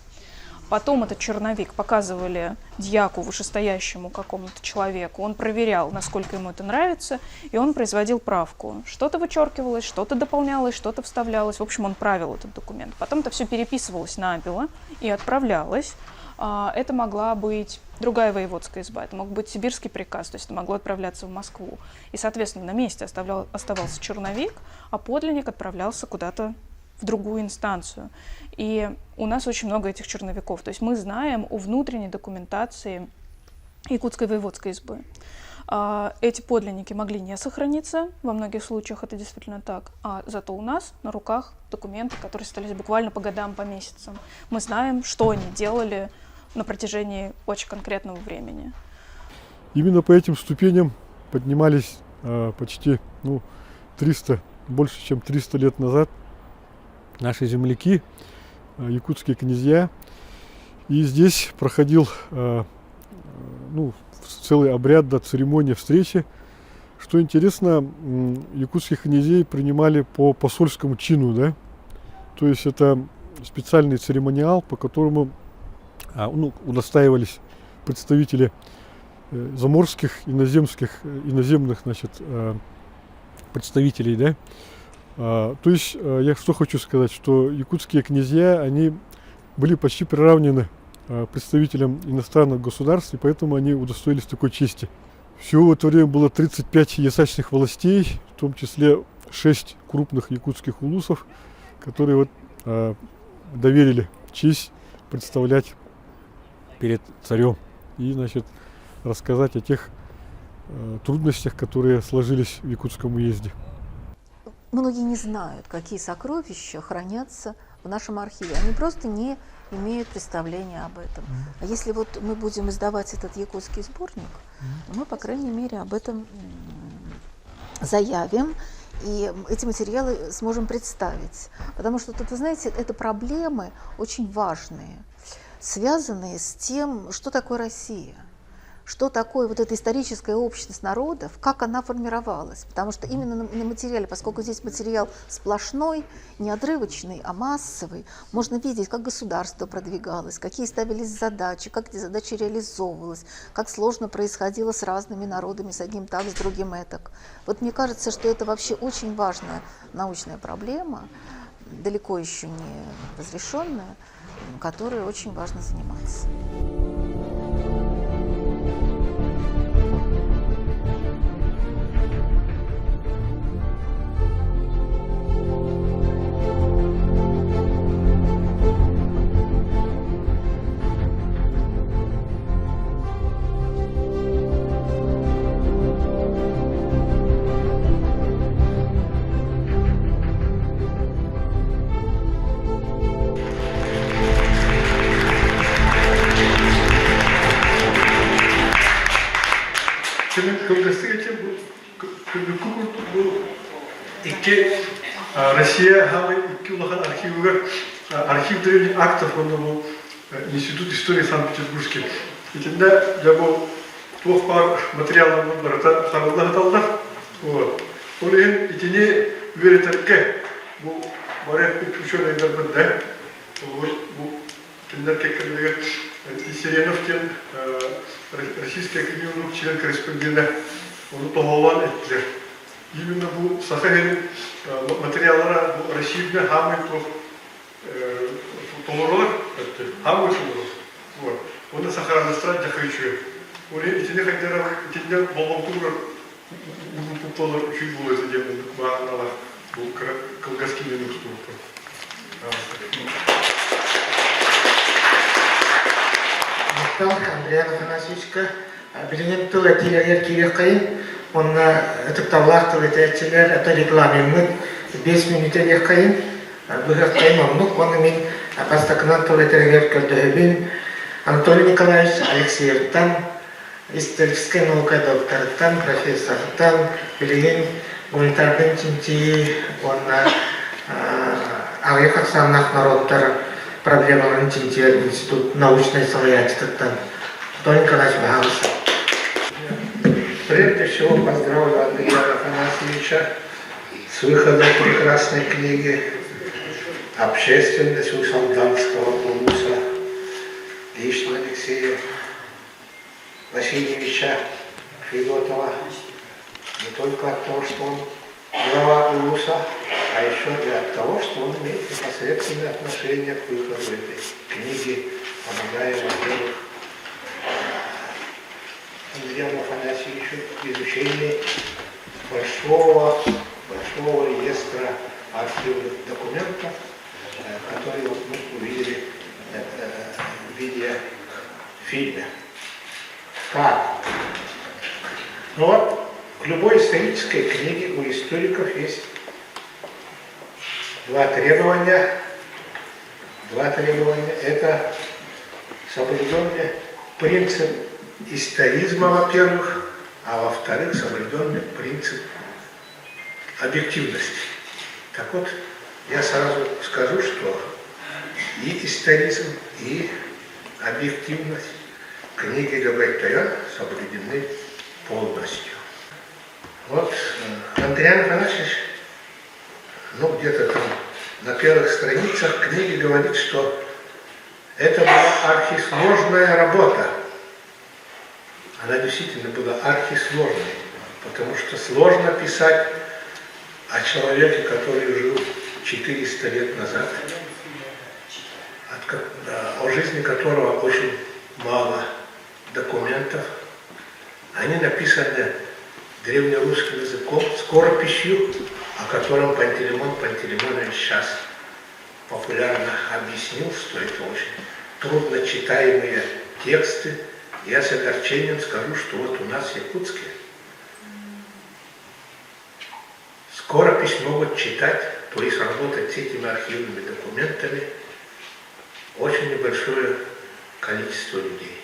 Потом этот черновик показывали дьяку, вышестоящему какому-то человеку. Он проверял, насколько ему это нравится, и он производил правку. Что-то вычеркивалось, что-то дополнялось, что-то вставлялось. В общем, он правил этот документ. Потом это все переписывалось набело и отправлялось. А, это могла быть другая воеводская изба, это мог быть сибирский приказ, то есть это могло отправляться в Москву. И, соответственно, на месте оставлял, оставался черновик, а подлинник отправлялся куда-то в другую инстанцию. И у нас очень много этих черновиков. То есть мы знаем о внутренней документации Якутской воеводской избы. А, эти подлинники могли не сохраниться, во многих случаях это действительно так, а зато у нас на руках документы, которые остались буквально по годам, по месяцам. Мы знаем, что они делали на протяжении очень конкретного времени. Именно по этим ступеням поднимались э, почти ну, 300, больше чем 300 лет назад наши земляки, э, якутские князья. И здесь проходил э, ну, целый обряд, да, церемония встречи. Что интересно, якутских князей принимали по посольскому чину, да, то есть это специальный церемониал, по которому а, ну, удостаивались представители э, заморских, иноземских, иноземных, значит, представителей, да. А, то есть я что хочу сказать, что якутские князья, они были почти приравнены представителям иностранных государств, и поэтому они удостоились такой чести. Всего в это время было 35 ясачных властей, в том числе 6 крупных якутских улусов, которые вот, э, доверили честь представлять перед царем и, значит, рассказать о тех э, трудностях, которые сложились в Якутском уезде. Многие не знают, какие сокровища хранятся в нашем архиве. Они просто не имеют представления об этом. А если вот мы будем издавать этот якутский сборник, то мы, по крайней мере, об этом заявим и эти материалы сможем представить. Потому что, тут, вы знаете, это проблемы очень важные, связанные с тем, что такое Россия – что такое вот эта историческая общность народов, как она формировалась. Потому что именно на, на материале, поскольку здесь материал сплошной, не отрывочный, а массовый, можно видеть, как государство продвигалось, какие ставились задачи, как эти задачи реализовывались, как сложно происходило с разными народами, с одним так, с другим этак. Вот мне кажется, что это вообще очень важная научная проблема, далеко еще не разрешенная, которой очень важно заниматься. Кылгастык этим бу күнүккү курдук бу икки. Россия саамай икки улахан архивыгар архив древних актов уонна бу Институт истории Санкт-Петербургский. Итиннэ дьэ бу туох баар материалларбыт барыта харалла сыталлар. Вот. Ол иһин итини үөрэтэргэ бу бары учуонайдарбыт да бу кинилэр кэккэлэригэр Сиренов диэн Российская академия наук член-корреспондена ону тоһоҕолоон эттилэр. Именно бу Саха сирин материаллара бу Россияга хаамай туох толорулар хаамай толору. Вот. Уонна сохранностара дьаха үчүгэй. Ол итини хайдара итиннэ болҕомтугар уурбуппут үчүгэй буолуо этэ диэн бааһыналаах бу кыра кылгас киинэни устубуппут. Махтал Андрей Афанасьевичка. Билигин тыл этиилэригэр киириэххэйин. Уонна ытыктабылаах тыл этээччилэр, это регламеммыт 5 мүнүүтэ диэххэйин. Быһыаххайын оннук. Уонна мин бастакынан тыл этэригэр көрдөһөбүн. Анатолий Николаевич Алексеевтан, историческай наука докторыттан, профессортан, билигин гуманитарнай чинчийии уонна аҕыйах ахсааннаах норуоттар проблемаларын чинчийэр институт научнай салайааччытыттан Анатолий Николаевич баһаалыста. Прежде всего поздравлю Андрея Афанасьевича с выходом прекрасной книги «Общественность у Салданского улуса» лично Алексея Васильевича Федотова не только от того, что он глава улуса, а еще и от того, что он имеет непосредственное отношение к выходу этой книги, помогая, во-первых, Андреану Афанасьевичу в изучении большого, большого реестра архивных документов, которые вот мы увидели в видеофильме. Так. Ну вот, к любой исторической книге у историков есть два требования. Два требования. Это соблюденный принцип историзма, во-первых, а во-вторых, соблюденный принцип объективности. Так вот, я сразу скажу, что и историзм, и объективность книги Габайтая соблюдены полностью. Вот Андриан Афанасьевич, ну где-то там на первых страницах книги говорит, что это была архисложная работа. Она действительно была архисложной, потому что сложно писать о человеке, который жил 400 лет назад, от, о жизни которого очень мало документов. Они написаны древнерусским языком, скорописью, о котором Пантелеймон Пантелеймонович сейчас популярно объяснил, что это очень трудно читаемые тексты. Я с огорчением скажу, что вот у нас в Якутске скоропись могут читать, то есть работать с этими архивными документами очень небольшое количество людей.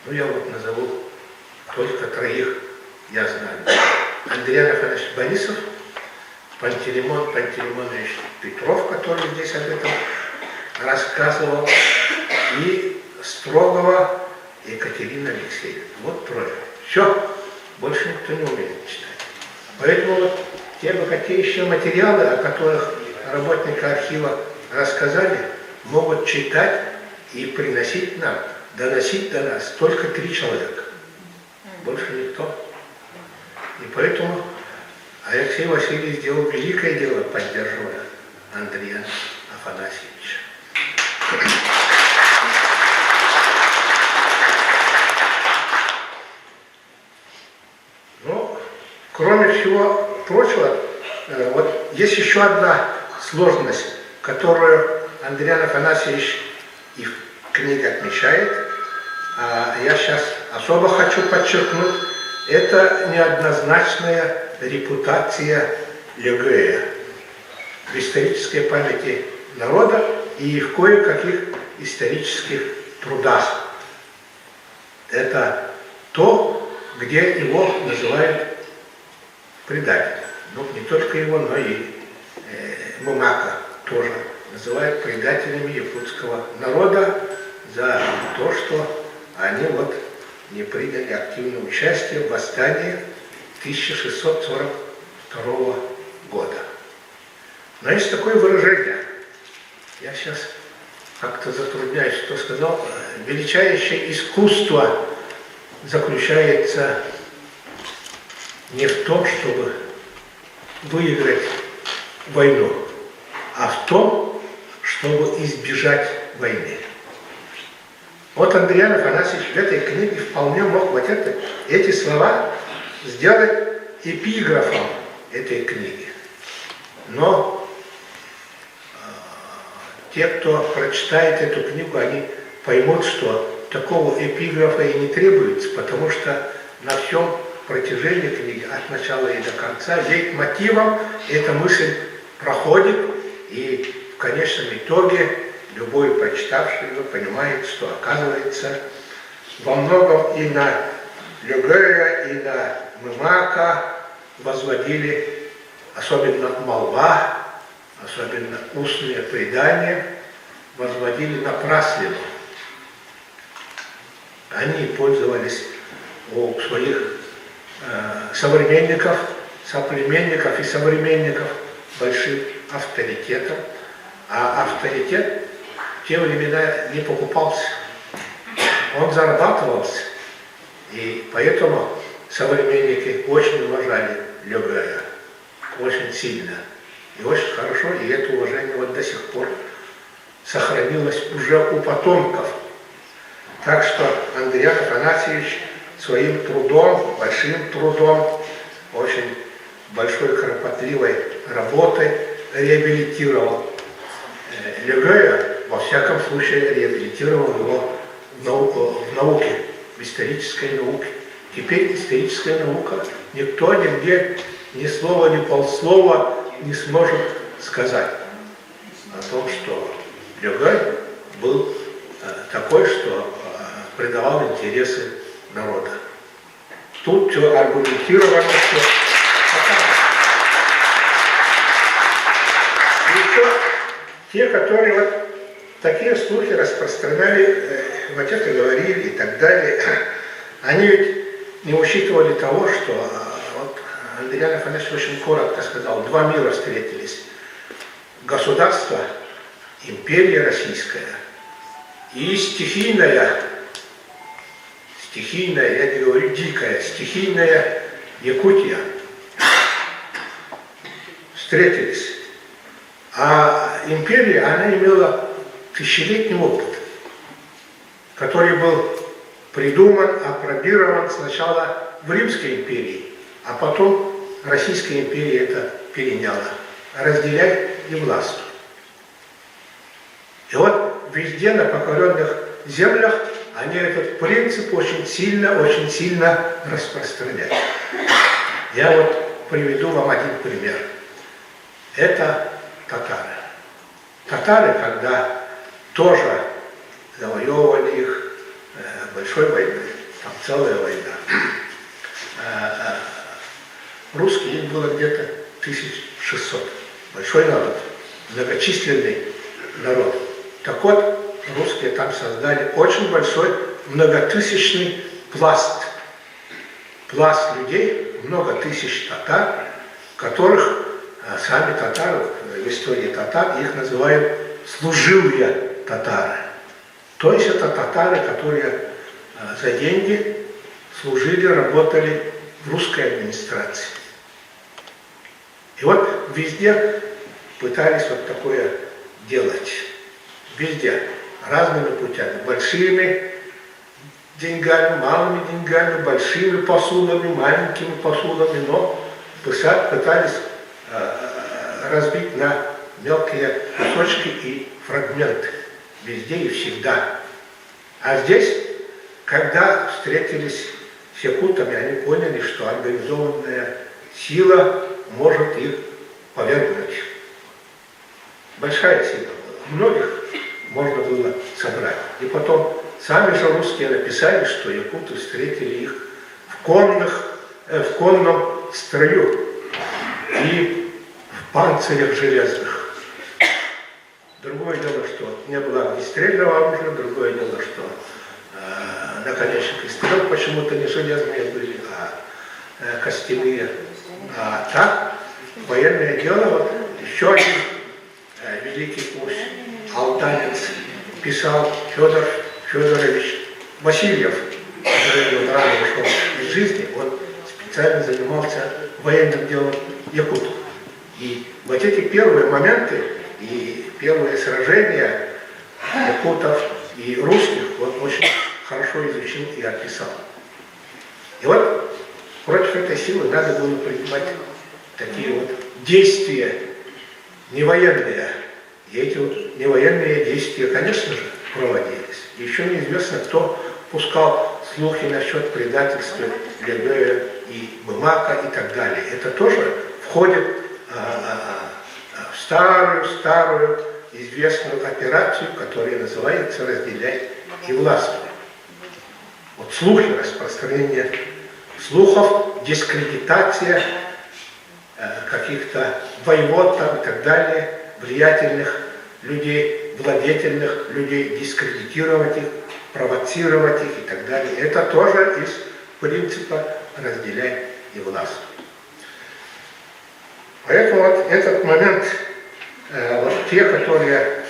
Ну, я вот назову только троих, я знаю. Андриан Афанасьевич Борисов, Пантелеймон Пантелеймонович Петров, который здесь об этом рассказывал, и Строгова Екатерина Алексеевна. Вот трое. Все, больше никто не умеет читать. Поэтому вот те богатейшие материалы, о которых работники архива рассказали, могут читать и приносить нам, доносить до нас только три человека. Больше никто. И поэтому Алексей Васильевич сделал великое дело, поддерживая Андрея Афанасьевича. Ну, кроме всего прочего, вот есть еще одна сложность, которую Андриан Афанасьевич и в книге отмечает. А я сейчас особо хочу подчеркнуть, это неоднозначная репутация Легея в исторической памяти народа и в кое-каких исторических трудах. Это то, где его называют предателем. Ну, не только его, но и э, Мымака тоже называют предателями якутского народа за то, что они вот не приняли активное участие в восстании 1642 года. Но есть такое выражение, я сейчас как-то затрудняюсь, что сказал, величайшее искусство заключается не в том, чтобы выиграть войну, а в том, чтобы избежать войны. Вот Андриан Афанасьевич в этой книге вполне мог вот это, эти слова сделать эпиграфом этой книги. Но э, те, кто прочитает эту книгу, они поймут, что такого эпиграфа и не требуется, потому что на всем протяжении книги, от начала и до конца, лейтмотивом эта мысль проходит, и в конечном итоге любой прочитавший его понимает, что оказывается во многом и на Легея, и на Мымака возводили, особенно молва, особенно устные предания, возводили напраслину. Они пользовались у своих э, современников, соплеменников и современников большим авторитетом. А авторитет в те времена не покупался. Он зарабатывался. И поэтому современники очень уважали Легая, очень сильно. И очень хорошо, и это уважение вот до сих пор сохранилось уже у потомков. Так что Андриан Афанасьевич своим трудом, большим трудом, очень большой кропотливой работой реабилитировал Легая, во всяком случае реабилитировал его в науке, в исторической науке. Теперь историческая наука никто нигде ни слова, ни полслова не сможет сказать о том, что Легай был такой, что предавал интересы народа. Тут все аргументировано, все Еще те, которые вот такие слухи распространяли, вот это говорили и так далее, они ведь не учитывали того, что вот Андриан Афанасьевич очень коротко сказал, два мира встретились. Государство, империя российская и стихийная, стихийная, я не говорю дикая, стихийная Якутия встретились. А империя, она имела тысячелетний опыт, который был придуман, апробирован сначала в Римской империи, а потом Российская империя это переняла. Разделяй и властвуй. И вот везде на покоренных землях они этот принцип очень сильно, очень сильно распространяют. Я вот приведу вам один пример. Это татары. Татары, когда тоже завоевывали их большой войной, там целая война, русские их было где-то 1600. Большой народ, многочисленный народ. Так вот, русские там создали очень большой многотысячный пласт. Пласт людей, много тысяч татар, которых сами татары, в истории татар, их называют служилые татары. То есть это татары, которые за деньги служили, работали в русской администрации. И вот везде пытались вот такое делать. Везде. Разными путями. Большими деньгами, малыми деньгами, большими посулами, маленькими посулами, но пытались разбить на мелкие кусочки и фрагменты. Везде и всегда. А здесь, когда встретились с якутами, они поняли, что организованная сила может их повергнуть. Большая сила была. Многих можно было собрать. И потом сами же русские написали, что якуты встретили их в, конных, в конном строю и в панцирях железных. Другое дело, что не было огнестрельного оружия, другое дело, что э, наконечники стрел почему-то не железные были, а э, костяные. А так, военное дело, вот еще один э, великий пусть алданец писал Федор Федорович Васильев, который рано ушел из жизни, он специально занимался военным делом якутов. И вот эти первые моменты и первые сражения якутов и русских он очень хорошо изучил и описал. И вот против этой силы надо было принимать такие вот действия не военные. И эти вот невоенные действия, конечно же, проводились. Еще неизвестно, кто пускал слухи насчет предательства Лебея и Бымака и так далее. Это тоже входит в старую-старую известную операцию, которая называется «Разделяй и властвуй». Вот слухи, распространение слухов, дискредитация каких-то воевод там и так далее, влиятельных людей, владетельных людей, дискредитировать их, провоцировать их и так далее. Это тоже из принципа «разделяй и властвуй». Поэтому вот этот момент, вот те, которые,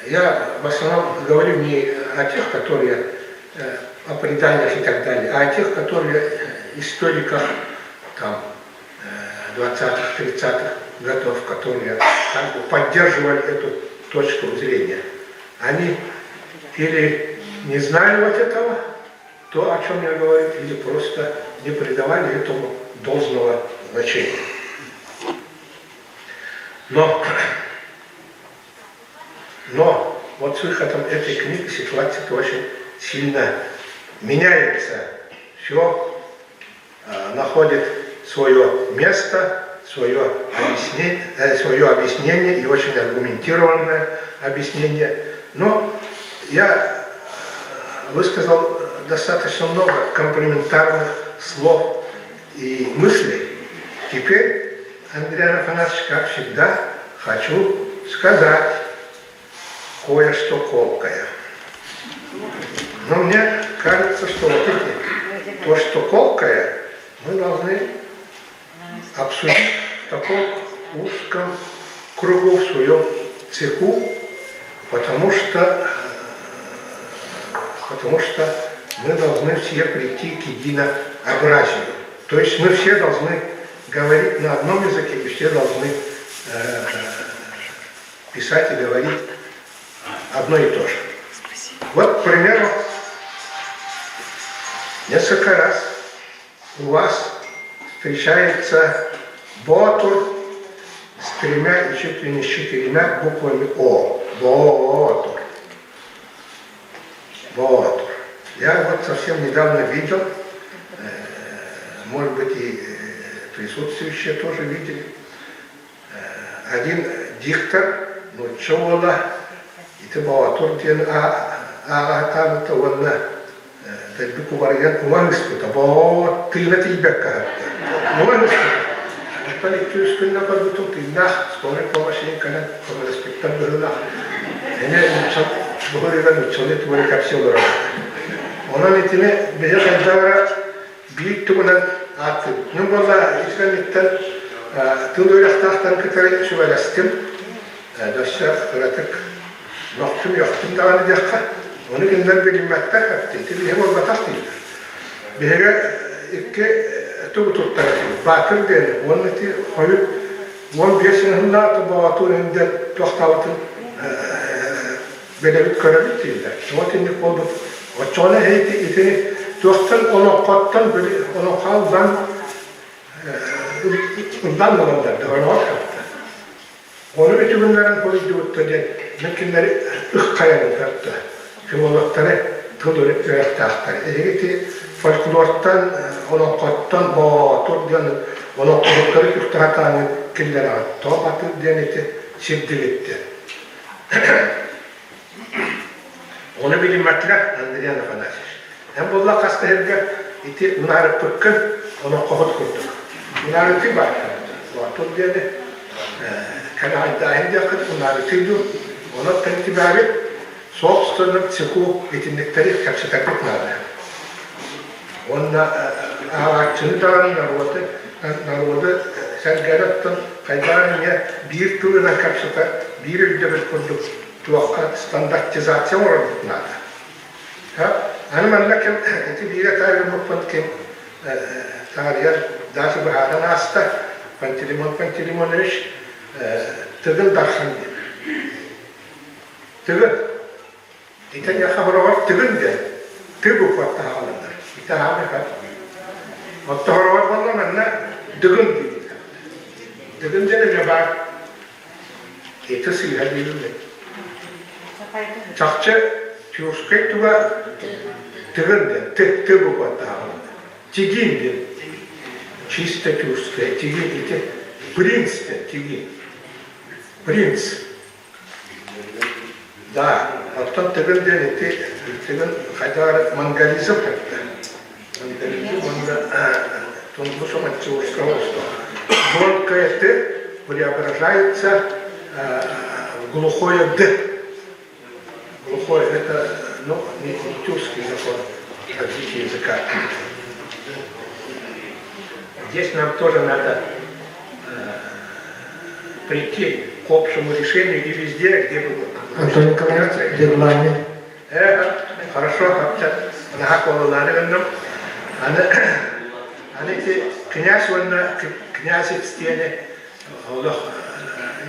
я в основном говорю не о тех, которые о преданиях и так далее, а о тех, которые историках там 20-х, 30-х годов, которые как бы поддерживали эту точку зрения. Они или не знали вот этого, то, о чем я говорю, или просто не придавали этому должного значения. Но, но вот с выходом этой книги ситуация очень сильно меняется. Все э, находит свое место, свое объяснение, э, свое объяснение и очень аргументированное объяснение. Но я высказал достаточно много комплиментарных слов и мыслей. Теперь, Андрей Афанасьевич, как всегда, хочу сказать кое-что колкое. Но мне кажется, что вот эти, то, что колкое, мы должны обсудить в таком узком кругу в своем цеху, потому что, потому что мы должны все прийти к единообразию. То есть мы все должны говорить на одном языке и все должны э, писать и говорить одно и то же. Вот, к примеру, несколько раз у вас встречается Ботур с тремя и чуть ли не с четырьмя буквами О. Ботур. Ботур. Я вот совсем недавно видел, э, может быть, и э, присутствующие тоже видели, э, один диктор, нуучча уола, ити Боотур диэн аатаабыта уонна дэлби кубарыйан уҥан ыспыта, Боот тыына тиийбэккэ аһатта. Уҥан ыспыта. Оттон икки-үс күннэ көрбүтүм тыыннаах скорай помощь кэлэн көмөлөспүттэр быһыылаах. Эмиэ нуучча быһыыга нууччалыы тугу кэпсии олорор. Онон итини биһи хайдах эрэ биир тугунан ааттыыбыт. Мин буолла итинниттэн тыл үөрэхтээхтэрин кытары сүбэлэстим. Өссө кыратык нохтум-йохтум даҕаны диэххэ, ону кинилэр билиммэттэр, ити биһи буолбатах дииллэр. Биһиги икки тугу туттар этибит, Баатыр диэни уонна ити хойут 15 сыллаах Боотур диэн туохтаабытын билэбит көрөбүт дииллэр. Тоҕо итинник буолбут? Оччоҕуна ити итини туохтан олоҥхоттон били олоҥхо ыллаан ыллаан ылаллар дьоҕоноҕор капта. Ону үтүгүннэрэн хоруйдубутта диэн мин кинилэри ыххайан ыһарта. Филологтары тыл үөрэхтээхтэр. Эһиги ити фольклортан, олоҥхоттон боотур диэн олоҥхоһуттары үхтэхатааҥҥыт киллэрэҕит. Тоҕо атыр диэн ити сирдигиттэр. Ону билиммэтилэр Андриан Афанасьевич. Эн буолла хас да сиргэ ити унаарыппыккын олоҥхоһут курдук. Унаарытыы баар. Боотур диэни. Кэлэҕэйдээһин диэххит унаарытыы дуу. Онон тэнтибээбит собственном цеху итинниктэри кэпсэтэрбит наада. Уонна ааҕааччыны даҕаны норуоту норуоту сэргээри оттон хайдах эмиэ биир тылынан кэпсэтэр, биир өйдөбүл курдук туохха стандартизация оҥорорбут наада. Аны манна ким ити биирэ таайыллыбыппын ким таарыйар даже быһааран ааста Пантелеймон Пантелеймонович Тыгын Дархан диэн. Тыгын. Итинниэхэ хороҕор Тыгын диэн ты букваттан аҕаланнар. Ити аһаамай хат. Оттон хороҕор буолла манна Дыгын дииллэр. Дыгын диэн эмиэ баар. Ити сыыһа дииллэр. Чахчы тюркскай туга Тыгын диэн, ты, ты букваттан аҕаланнар. Тигин диэн чисто тюркская, тигин ити принц диэн, тигин. Принц. Да, оттон Тыгын диэн ити Тыгын хайдах эрэ монголизм кытта. Монголизм уонна тунгус маньчжурского Громкое «т» преображается в глухое «д». Глухое – это ну, не тюркский закон развития языка. Здесь нам тоже надо прийти к общему решению и везде, где бы Антон Николаевич, дедлайн. Хорошо, наһаа куолалаары гынным. Аны, аны ити князь уонна князец диэни олох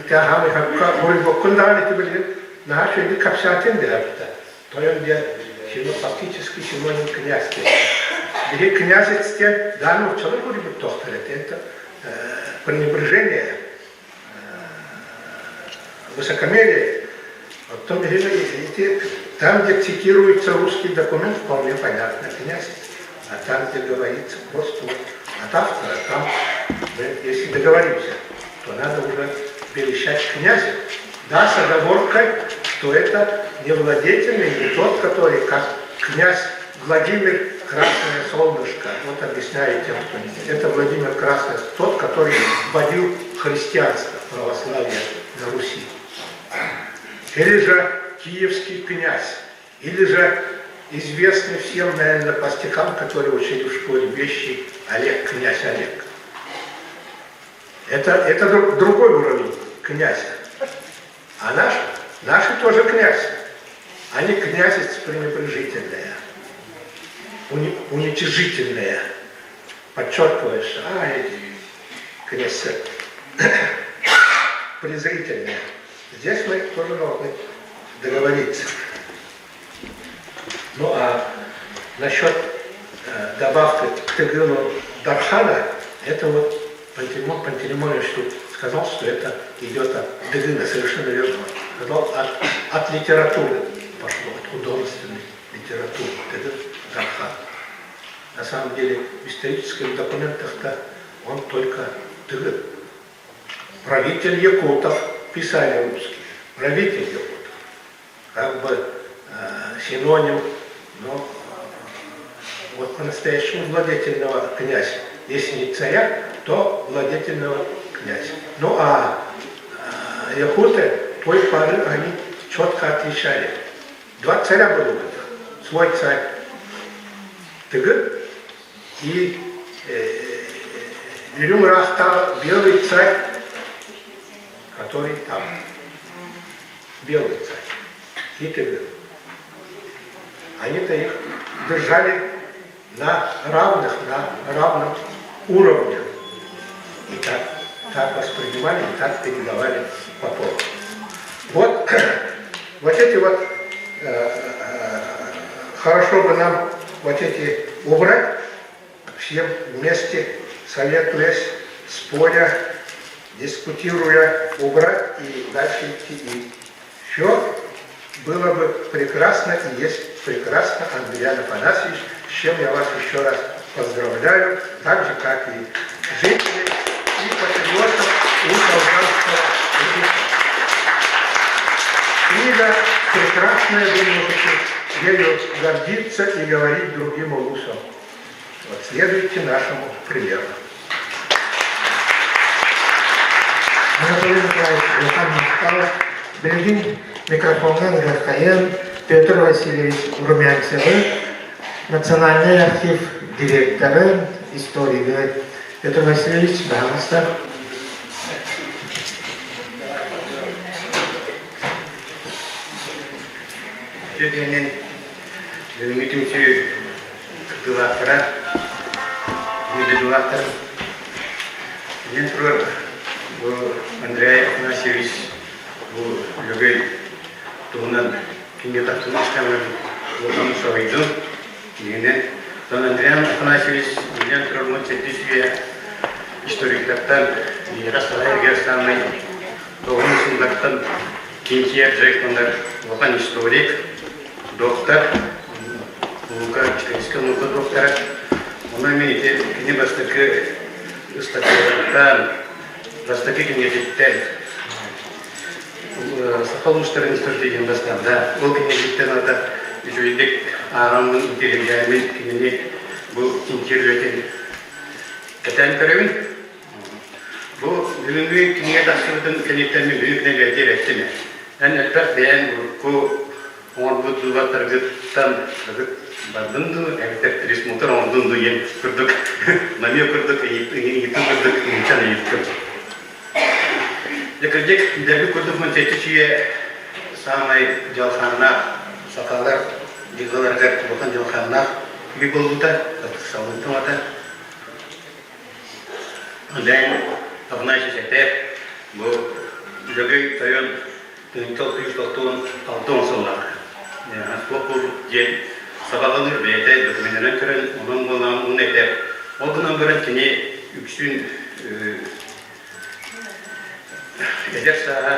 ити аһаамай хакка буруйбуккун даҕаны ити билигин наһаа үчүгэйдик кэпсээтин диэбитэ. Тойон диэн фактически синоним князь диэн. Биһи князец диэн дааны нууччалар буруйбут туохтар этэ. Это пренебрежение высокомерие. Оттон биһиги там, где цитируется русский документ, вполне понятно, князь. А там, где говорится просто от автора, там, мы, если договоримся, то надо уже перещать князя. Да, с оговоркой, что это не владетельный, не тот, который как князь Владимир Красное Солнышко. Вот объясняю тем, кто не Это Владимир Красное, тот, который вводил христианство, православие на Руси. Или же киевский князь, или же известный всем, наверное, по стихам, которые учили в школе вещи Олег, князь Олег. Это, это другой уровень князя. А наш, наши тоже князь. Они князец пренебрежительные, уни, уничижительные. Подчеркиваешь, а, эти князь презрительные. Здесь мы тоже должны договориться. Ну а насчет э, добавки к Тыгыну Дархана, это вот Пантелеймон Пантелеймонович тут сказал, что это идет от Дыгына, совершенно верно. Сказал, от, от литературы пошло, от художественной литературы, Тыгын Дархан. На самом деле в исторических документах-то он только Тыгын. Правитель якутов, писали русские, правитель якутов. Как бы э, синоним, но вот по-настоящему владетельного князя. Если не царя, то владетельного князя. Ну а э, якуты той поры они четко отличали. Два царя было у них. Свой царь Тыгын и Үрүҥ ыраахтааҕы белый царь, который там. Белый царь и Тыгын. Они-то их держали на равных, на равном уровне. И так, так воспринимали, и так передавали потом. Вот, вот эти вот, э, э, хорошо бы нам вот эти убрать, всем вместе, советуясь, споря, дискутируя, убрать и дальше идти. И все было бы прекрасно и есть прекрасно, Андриан Афанасьевич, с чем я вас еще раз поздравляю, так же, как и жителей и патриотов Усть-Алданского улуса. Книга прекрасная, вы можете ею гордиться и говорить другим улусам. Вот следуйте нашему примеру. Анатолий Николаевич улахан махтал. Билигин микрофоҥҥа ыҥырыаххайын Петр Васильевич Румянцевы, Национальный архив директорын, историгы Петр Васильевич, баһаҕыста. Үтүөнэн бүгүҥҥү түмсүү кыттыылаахтара, дойдулаахтар Билэн турар бу Андрей Афанасьевич бу Лөгөй туһунан кинигэ тахсыбыт истэҕинэ улахан соһуйдум. Дьиҥинэн, оттон Андрей Афанасьевич билэн турар 17 үйэ историктартан биһиэхэ саха сиригэр саамай тоҕус сыллартан Кинтиер Джекманнар улахан историк, доктор, наука, историческай наука доктора. Онон мин ити кини бастакы ыстатыйаларыттан, бастакы кинигэтиттэн саха улуустарын историята бастаан да, ол кинигэтиттэн ата үчүгэйдик ааҕаммын, интириэһиргээммин кинини бу чинчийэр үлэтин кэтээн көрөбүн. Бу бүгүҥҥү кинигэ тахсыбытын кэнниттэн мин бүгүн бэлиэтиир эттим. Эн элбэх бэйэҥ урукку оҥорбут дуулаттаргыттан бардын дуу, эбэтэр пересмотр оҥордун дуу диэн курдук намек курдук ыйытыы курдук ыйытан ыйыттым. Дьэ кырдьык, дэлби курдук мунчаччы чүйэ саамай дьалхааннаах сахалар дьылҕаларыгар улахан дьалхааннаах үй буолбута, салынтым ата. Дьэ, Афанасьевич этэр, бу Лөгөй тойон 1996 сыллаах суох буолбут диэн сабаҕалыыр бэйэтэ докуменынан көрөн, онон буолан уун этэр. Ол гынан баран кини үксүн Эдэр сааһа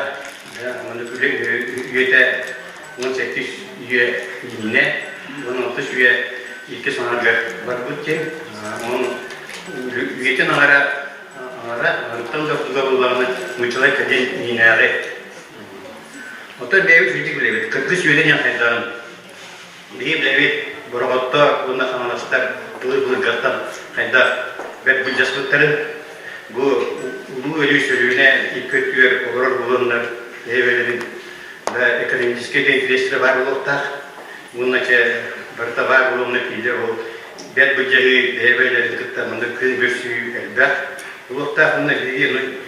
маннык үлэ үйэтэ 18 үйэ иннинэ, 16 үйэ иккис аҥарыгар барбыт диэн. Онон үйэтин аҥара аҥара аҥарыттан да ордуга буоллаҕына мучалай кэлин иинээҕи. Оттон бэйэбит үчүгэй билэбит. Кыргыз үөнэ диэн хайдаҕын Биһиги билэбит, Бороҕоттор уонна Хаҥаластар былыр-былыргаттан хайдах бэрт былдьаспыттарын, бу Улуу Өлүү сөрүүнэ икки өттүгэр олорор буоланнар бэйэ-бэйэлэрин да экономическай да интэриэстэрэ баар буолуохтаах. Уонна чэ барыта баар буолуонна кинилэр ол бэрт былдьаһыы бэйэ-бэйэлэрин кытта маннык күөн көрсүү элбэх буолуохтаах. Уонна биһиги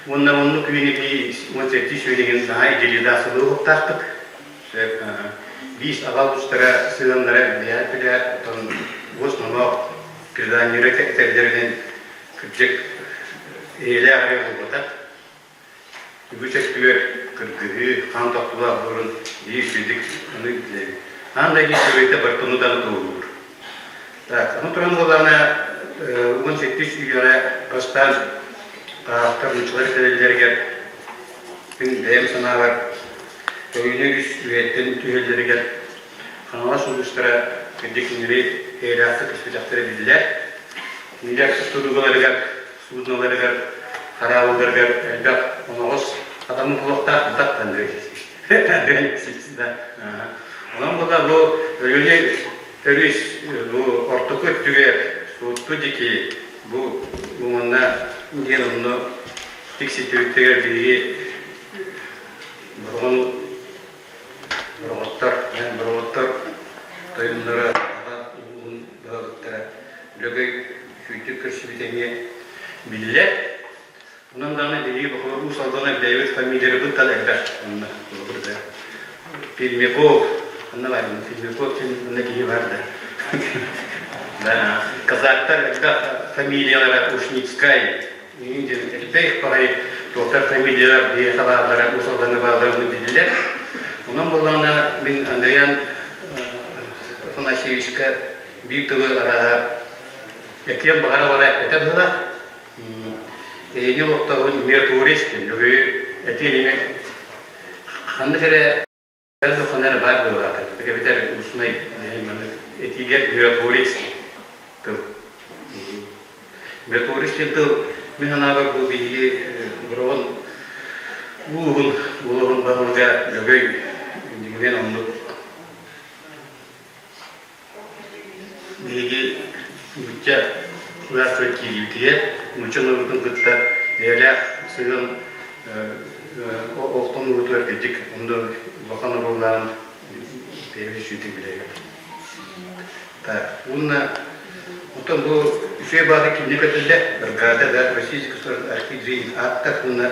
уонна оннук үйэни биһиги 17 сүүнэгин наһаа идеализациялыы уһуктаахпыт. Сөп. Биис аҕа уустара сыһыаннара элбээн оттон уос номох преданнера этэллэринэн кырдьык эйэлээх эрэ буолбатах. Үгүс өттүгэр кыргыһыы, хаан тохтуулаах буоларын биир үчүгэйдик аны билэбит. Аан дойду историята барытын даҕаны туоһулуур. Так, аны туран буоллаҕына 18 үйэҕэ бастаан таастар нууччалар кэлэллэригэр мин бэйэм санаабар Өлүөнэ үс үйэттэн түһэллэригэр Хаҥалас улуустара кырдьык кинилэри эйэлээхтик түспэтэхтэрэ биллэр. Кинилэр тутулугаларыгар, суудуналарыгар, хараабылларыгар элбэх оноҕос хатаммыт буолуохтаах бытах Андрей Онон буолла бу Өлүөнэ өрүс бу ортоку өттүгэр Суотту диэки бу уонна диэн онно тикситибиттэригэр биһиги Бороҕон бороҕоттор, бороҕоттор тойонноро аҕа ууһун баһылыктара Лөгөй сүүрдүк көрсүбүтэ эмиэ биллэр. Онон даҕаны биһиги бохолор Уус Алдана бэйэбит фамилияларбыт да элбэх онно холобур да Пермяков, онно баар Пермяков диэн онно киһи бар да. Да, казактар элбэх фамилиялара Ушницкай, Элбэх баҕайы туохтар фамилиялар биһиэхэ бааллара, Уус Алдаҥҥа бааллара ону биллэр. Онон буоллаҕына мин Андриан Афанасьевичка биир тылы арааһа этиэн баҕара-баҕара эппэтэ быһыылаах. Эйиги олохтообун миротворец диэн Лөгөйү этиэн эмиэ ханнык эрэ Ханна эрэ баар буолаата. Эбэтэр устнай маннык этиигэр миротворец тыл. Миротворец диэн тыл мин санаабар бу биһиги бороҕон ууһун улуһун баһылыга Лөгөй дьиҥинэн оннук Биһиги нуучча кылааска киириибитигэр нуучча норуотун кытта эйэлээх сыһыан Олохтон уруутугар кырдьык онно улахан оруоллааҕын бэйэбит үчүгэйдик билэбит. Так, уонна оттон бу үчүгэй баата кимне көтүллэ? Бригада да Российский государственный архив жизнь аттар уонна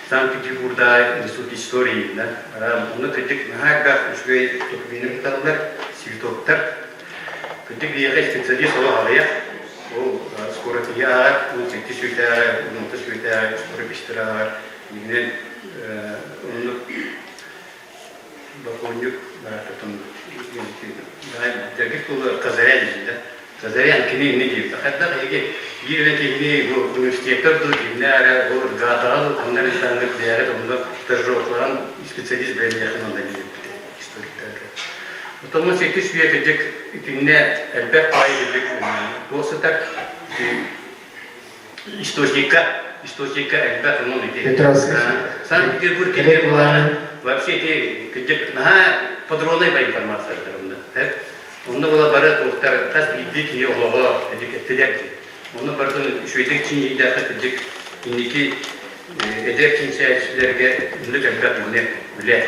Санкт-Петербургдааҕы институт истории да онно кырдьык наһаа элбэх үчүгэй докуменнар кыталлар, цветоктар. Кырдьык биһиэхэ специалист олох аҕыйах. Ол скоротыйа ааҕар, 18 сүүтээҕи, 16 сүүтээҕи скорописьтар ааҕар. Дьиҥинэн оннук бокуонньук потом дьаргыт буолуо Казарян диэн да. Казарян кини инни диир. Хайдах эһиги биир эрэ киһини бу университеттар дуу кимнэ эрэ бу РГАТаҕа дуу ханна эрэ саҥнык бэйэҕит онно стажировкалаан специалист бэлэмниэххин онно диэбиппит историктарга. Оттон 18 үйэ кырдьык итиннэ элбэх баай кырдьык туох сытар источникка источникка элбэх онон ити Санкт-Петербург кэлэр буолаҕына вообще ити кырдьык наһаа подробнай по информация онно онно була бары туохтар хас биирдии киһи олоҕо эттилэр онно барытын үчүгэйдик чинчийдэххэ кырдьык инники эдэр чинчийээччилэргэ оннук элбэх үлэ үлэ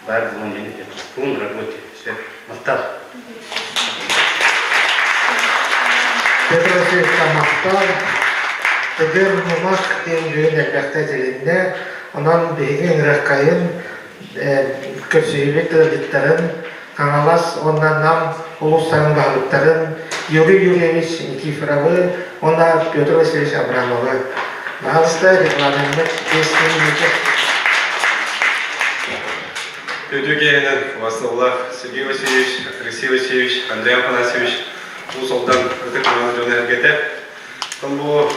баар буолуон иһин пун работе все махтал Петр Васильевичка махтал. Тыгын Мумах диэн бүгүн элбэхтэ этилиннэ. Онон биһиги ыҥыраххайын көрсүһүүбүт ыалдьыттарын Хаҥалас уонна Нам улуустарын баһылыктарын Юрий Юрьевич Никифоровы уонна Петр Васильевич Абрамовы. Пожалуйста, регламент 10 минут. Үтүө киэһэнэн Васыллах Сергей Васильевич, Алексей Васильевич, Андрей Афанасьевич Уус Алдан ытык мааны дьоно эргэтэ. Оттон бу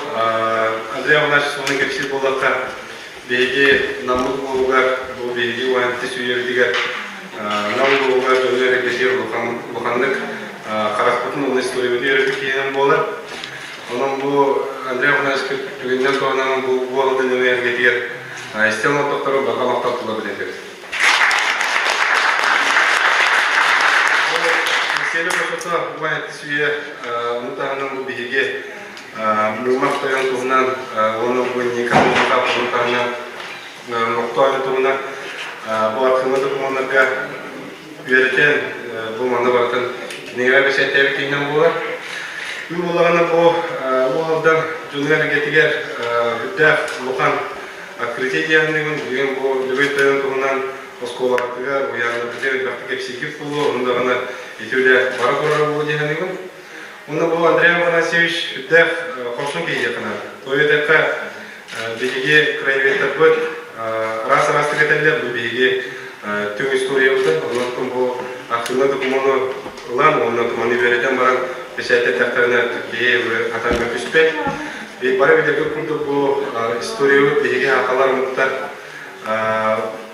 Андрей Афанасьевич сонун кэпсиир буоллахха, биһиги Наммыт улууһугар, бу биһиги уһанты сүүйэбитигэр Нам улууһугар дьону эргэтиир улаханнык харахпытын уонна историябытын үөрэппит киһинэн буолар. Онон бу Андрей Афанасьевич түгэнинэн туһанан бу буолатын дьону эргэтигэр истэн олордохторо барҕа махтал тула билэтибит. Сиэлэ Босото уһанты сүүйэ ону таһынан бу биһиги Мыымах тойон туһунан уонна бу Ника Мыымахов ону таһынан Мохтоойун туһунан бу архыыба докумуоннарга үөрэтэн бу манна барытын кинигэҕэ бэчээттээбит киһинэн буолар. Мин буоллаҕына бу Уолалдан дьонугар эргэтигэр үрдээх улахан открытие диэхиннигин бүгүн бу Лөгөй тойон туһунан оскуолаҕытыгар, уйааннарбытыгар элбэхтик кэпсиигит буолуо, онно даҕаны ити үлэ бара турара буолуо диэхиннигин. Уонна бу Андрей Афанасьевич үрдээх хорсун киһиэхэ Тоҕо диэтэххэ, биһиги краеведтарбыт араас-араастык этэллэр, бу биһиги түҥ историябытын, онон бу архыыбы докумуону ылан уонна туманы үөрэтэн баран бэчээттэтэхтэринэ киһи хатан түспэт. Бары билэргэ курдук бу историябыт биһиги сахалар омуктар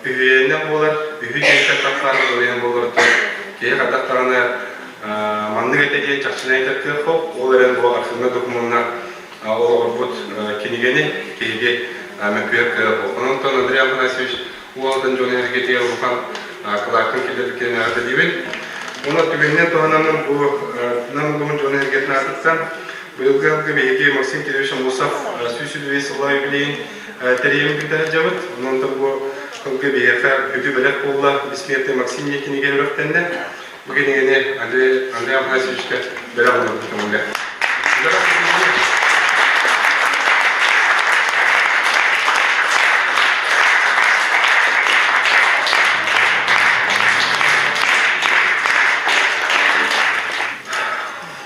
үһүйээнинэн буолар, үһү диэнтэн тахсар үһүйээн буолар киһи хайдах даҕаны Маннык этэ диэн чахчынан этэр кыах ол эрэн бу архыыбҥа докумуоннар олоҕурбут кинигэни киһиги мөккүөр кыах Онон Андрей Афанасьевич уолатын дьон эргэтигэр улахан кылааккын киллэрбиккинэн эҕэрдэлиибин. Уонна түгэнинэн туһанаммын бу Нам улууһун дьон эргэтин аатыттан быйылгы сылга биһиги Максим Кириллович Аммосов 125 сыллаах юбилейын тэрийэн кытта сылдьабыт. Онон бу сылга биһиэхэ үтүө бэлэх буолла Бессмертный Максим диэн кинигэ үрэхтэннэ. Бу кинигэни Андрей Андрей Афанасьевичка бэлэх оҥорбут көҥүлэ.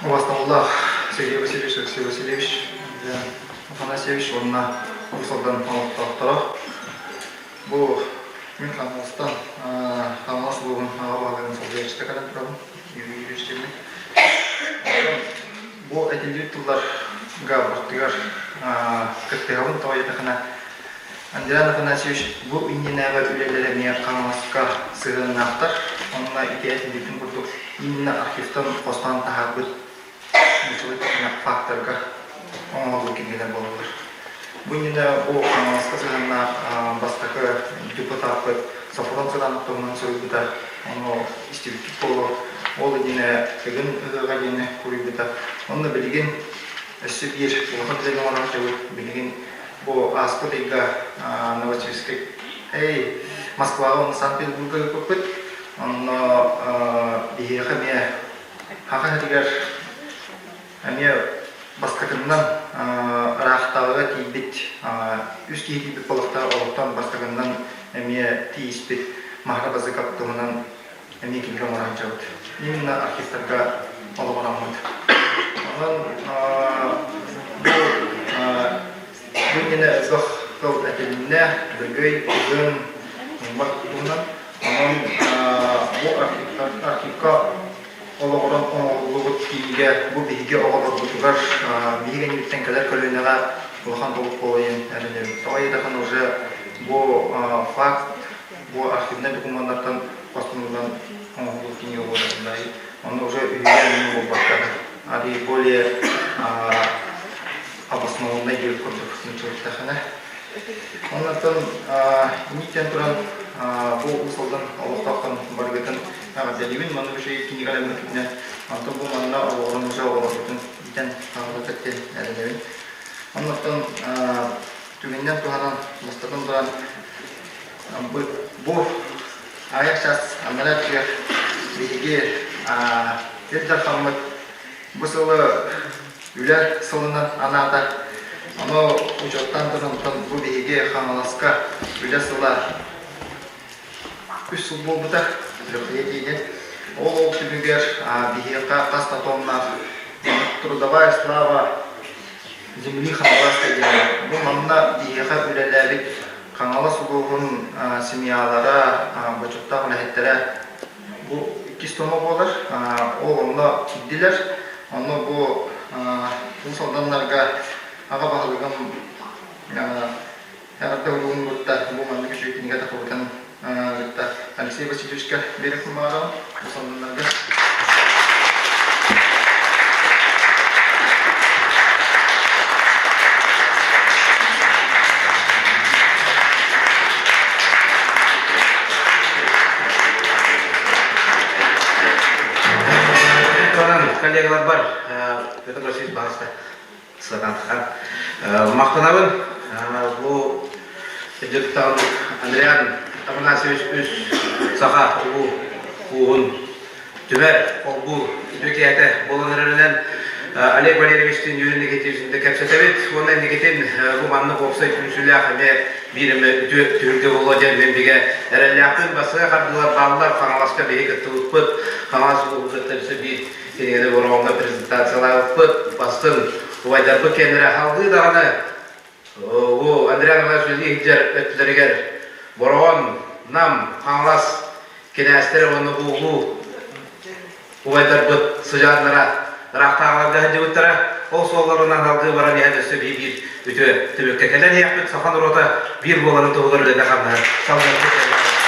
Убастабыллаах Сергей Васильевич, Алексей Васильевич, Афанасьевич уонна Уус Алдан олохтоохторо Бу мин Хаҥаластан Хаҥалас улууһун аҕа баһылыгын солбуйааччыта кэлэн турабын, Юрий Юрьевич диэммин. Бу этиллибит тылларга бартыгар кыттыһабын тоҕо диэтэххинэ, Андриан Афанасьевич бу иннинээҕи үлэлэрэ эмиэ Хаҥаласка сыһыаннаахтар. Онно ити этиллибитин курдук именно архивтан хостоон таһаарбыт факторга оҥоһуллубут кинигэлэр буолаллар. Бу иннинэ бу Хаҥаласка сыһыаннаах бастакы депутаппыт Софрон Сыранов туһунан суруйбута, ону истибиккит буолуо. Ол иннинэ Тыгын ыһыаҕа диэни суруйбута. Онно билигин өссө биир улахан үлэни оҥорон сылдьабыт. Билигин бу ааспыт ыйга Новосибирскай, эй, Москваҕа уонна Санкт-Петербурга ыыппыппыт. Онно биһиэхэ эмиэ Саха сиригэр эмиэ бастакыннан ыраахтааҕыга тиийбит үс киһи тиийбит буоллахтара олохтон бастакыннан эмиэ тиийиспит Маһара Базыкап туһунан эмиэ кинигэ оҥоро сылдьабыт. Именно архивтарга олоҕураммыт. Онон бу бу иннинэ элбэх тыл этилиннэ, Дыргый, Тыгын, Мумбат туһунан. Онон бу архивка олоҕуран оҥоһуллубут кинигэ бу биһиги оҕолорбутугар биһиги инниттэн кэлэр көлүөнэҕэ улахан толук буолуон эрэнэбит. Тоҕо диэтэххинэ уже бу факт бу архивнай докумуоннартан хостонуллан оҥоһуллубут кинигэ буолар. Онно уже үһүйээн буолбакка, арый более обоснованнай диэбит курдук нууччалыктахына. Оннортон инниттэн туран бу Уус Алдан олохтоохтон барыгытын эҕэрдэлиибин. Манна үчүгэй кинигэлэммитинэн, онтон бу манна олоҕуран уже оҕолорбутун иитэн таһаарбатар диэн эрэнэбин. Оннортон түгэнинэн туһанан бастатан туран бу аҕыйах чаас анараа өттүгэр биһиги Ил Дархаммыт бу сылы үлэ сылынан анаата. Ону учуоттаан туран бу биһиги Хаҥаласка үлэ сыла үс сыл буолбута трехлетие Ол ол түмүгэр биһиэхэ хас да тоннаах трудовая слава земли Хаҥаласка диэн бу манна биһиэхэ үлэлээбит Хаҥалас улууһун семьялара, бочуоттаах үлэһиттэрэ бу иккис томо буолар. Ол онно киирдилэр. Онно бу Уус Алданнарга аҕа баһылыгым эҕэрдэ уругун кытта бу маннык үчүгэй кинигэ тахыбытын кытта Алексей Васильевичка биэрэх баҕарабын Уус Алданнарга. Коллегаларбар Петр Васильевич Баҕаста Сатантхан махтанабын. Бу дьыктаҕын Андриан Афанасьевич үс саха улуу ууһун түмэр, холбуур үтүө киһитэ буолан эрэринэн Олег Валерьевичтыын Юрий Никитичтыын кэпсэтэбит уонна инникитин бу маннык уопсай түмсүүлээх эмиэ биир эмэ үтүө түһүлгэ буолуо диэн мин бигэ эрэллээхпин. Бастакы хардыылар бааллар, Хаҥаласка биһи кыттыбыппыт, Хаҥалас улууһун кытта өссө биир кинигэни Бороҕоҥҥо презентациялаабыппыт, бастыҥ убайдарбыт кэннэрэ салгыы даҕаны бу Андриан Иванович иһдьэр өттүлэригэр Бороҕон, Нам, Хаҥалас кинээстэрэ уонна бу улуу убайдарбыт сыдьааннара ыраахтааҕыларга сылдьыбыттара. Ол суолларынан салгыы баран иһэн өссө биир-биир үтүө түмүккэ кэлэн иһиэхпит. Саха норуота биир буоларын туһугар үлэтэ-хамнаһа салгыахпыт.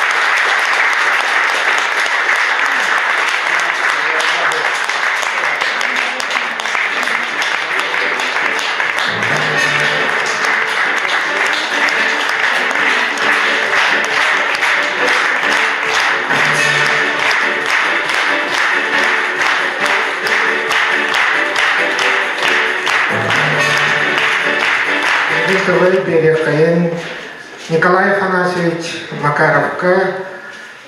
Тылы биэриэххэйин Николай Афанасьевич Макаровка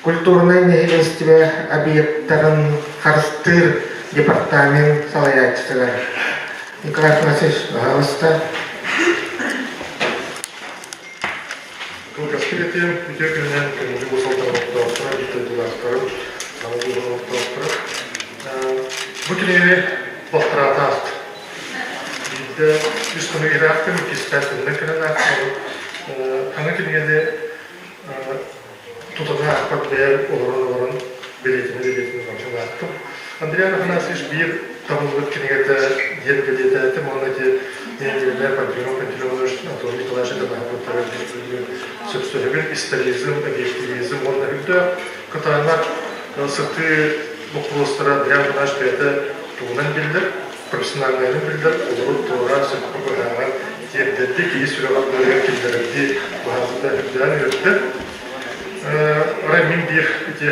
культурнай нэһилиэстибэ объектарын харыстыыр департамент салайааччытыгар Николай Афанасьевич, пожалуйста. Кылгастык этиэм, үтүө күнүнэн көҥүлү уус-алдан олохтоохторо, биир дойдулаахтарым, Саҥа улууһун олохтоохторо. Бу кинигэни балтараата ааста. Биирдэ үс хонук иһэ иккистээн төннөн кэлэн аахтым. Саҥа кинигэни тутана аахпат бэйэм олорон-олорон бэлиэтэнэ-бэлиэтэнэ барытын аахтым. Андриан Афанасьевич биир табыллыбыт кинигэтэ диэн бэлиэтээтим уонна ити Неллиэнэ Пантелеймон Пантелеймонович Антон Николаевич Атанаһабыттара сөпсөһөбүн историзм, объективизм уонна үрдээх кытаанах сытыы боппуруостара Андриан Афанасьевич бэйэтэ тугунан биллэр, профессиональнайынан биллэр, олору туора сөпкө быһааран тиэрдэрдии, киһи сүрэҕэр быарыгар киллэрэрдии быһаарбыта үрдээн үөрдэ. Арай мин биир ити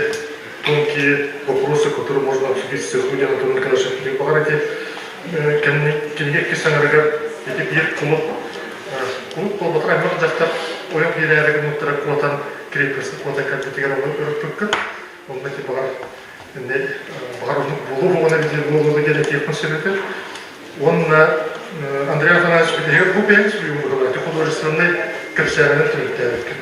тонкие вопросы, которые можно обсудить в цеху диэн Антон Николаевич баҕар ити кинигэ иккис саҥарыгар ити биир кулуп кулуп буолбатах аймах дьахтар. ойох биэрээри гыммыттара куотан крепостка куотан кэлбитигэр ону ырыппыккыт. Онно ити баҕар баҕар оннук буолуо буолан эбитэ буолуо диэн этиэхпин сөп этэ. Уонна Андрей Афанасьевич бүтэһигэр бу бэйэҥ суруйуҥ быһыылаах художественнай кэпсээнинэн түмүктээбиккин.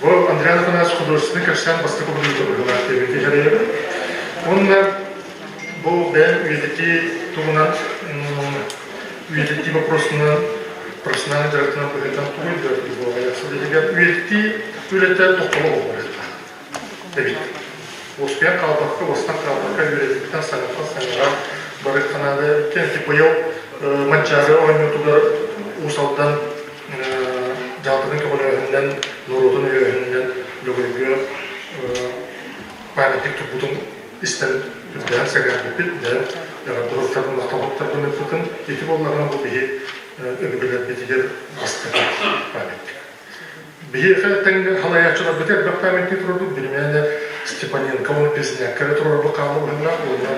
Бу Андрей Афанасьевич художественнай кэпсээн бастакы быһыыта быһыылаах диэбин иһэрэйэбин. Уонна бу бэйэм үйэтитии туһунан үйэтитии боппуруосунан профессиональнай дьарыктанан быһыытынан тугу өйдөөтүм буолуой? Иһигэр үйэтитии үлэтэ тохтобул буолуохтаах эбит. Уоскуйан хаалбакка, уостан хаалбакка үөрэтиттэн саҥаттан саҥаҕа барыахха наада эбит. Ити быйыл Манчаары оонньуутугар Уус Алдан дьаһалтатын көҕүлээһининэн, норуотун өйөөһүнүнэн Лөгөйгө памятник турбутун истэн үрдээн сэҥээрбиппит, дьэ, эҕэрдэ уруктарбын, махталбыттарбын ыыппытым. Ити буоллаҕына бу биһи өбүгэлэрбитигэр бастакы памятник. Биһиэхэ тэҥ халайааччыларбыт элбэх памятник турарбыт, биримээнэ Степаненко уонна Пезнякка эрэ турарбыт хаалла быһыылаах уонна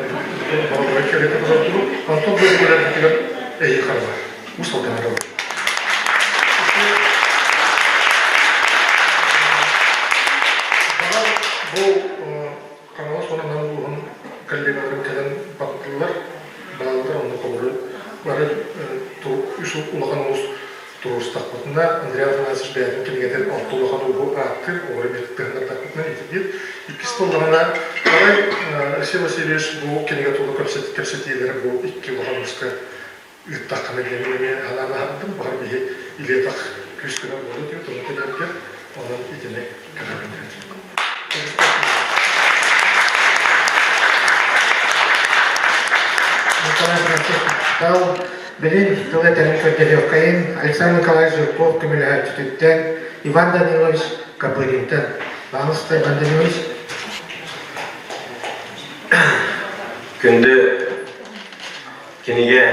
Балабай кэриэтэ турар Онтон бу өбүгэлэрбитигэр эһиэхэ бар, Уус Алдаҥҥа бар. Баҕар бу Хаҥалас уонна Нам улууһун коллегаларым кэлэн бардылар, бааллар онно холобур бары үс улахан улуус туруорустахпытына Андрей Афанасьевич бэйэтин кинигэтин алта улахан ууһу ааттыыр, олору эмиэ кыттыһыннардахпытына ити биир. Иккис буоллаҕына, арай Алексей Васильевич бу кинигэ тула кэпсэтиилэрэ бу икки улахан ууска ыыттаххына диэн эмиэ санаан аһардым. Баҕар биһи илиэтэх күүс-көмө буолуо диэбит, ону кэлэргэ онон итини көрөбүн. Николай Франциск Билин тыл этэрин көрдөрүөххэйин Александр Николаевич Жирков көмөлөһөөччүтүттэн Иван Данилович Копыринтан. Пожалуйста, Иван Данилович. Күндү Кинигэ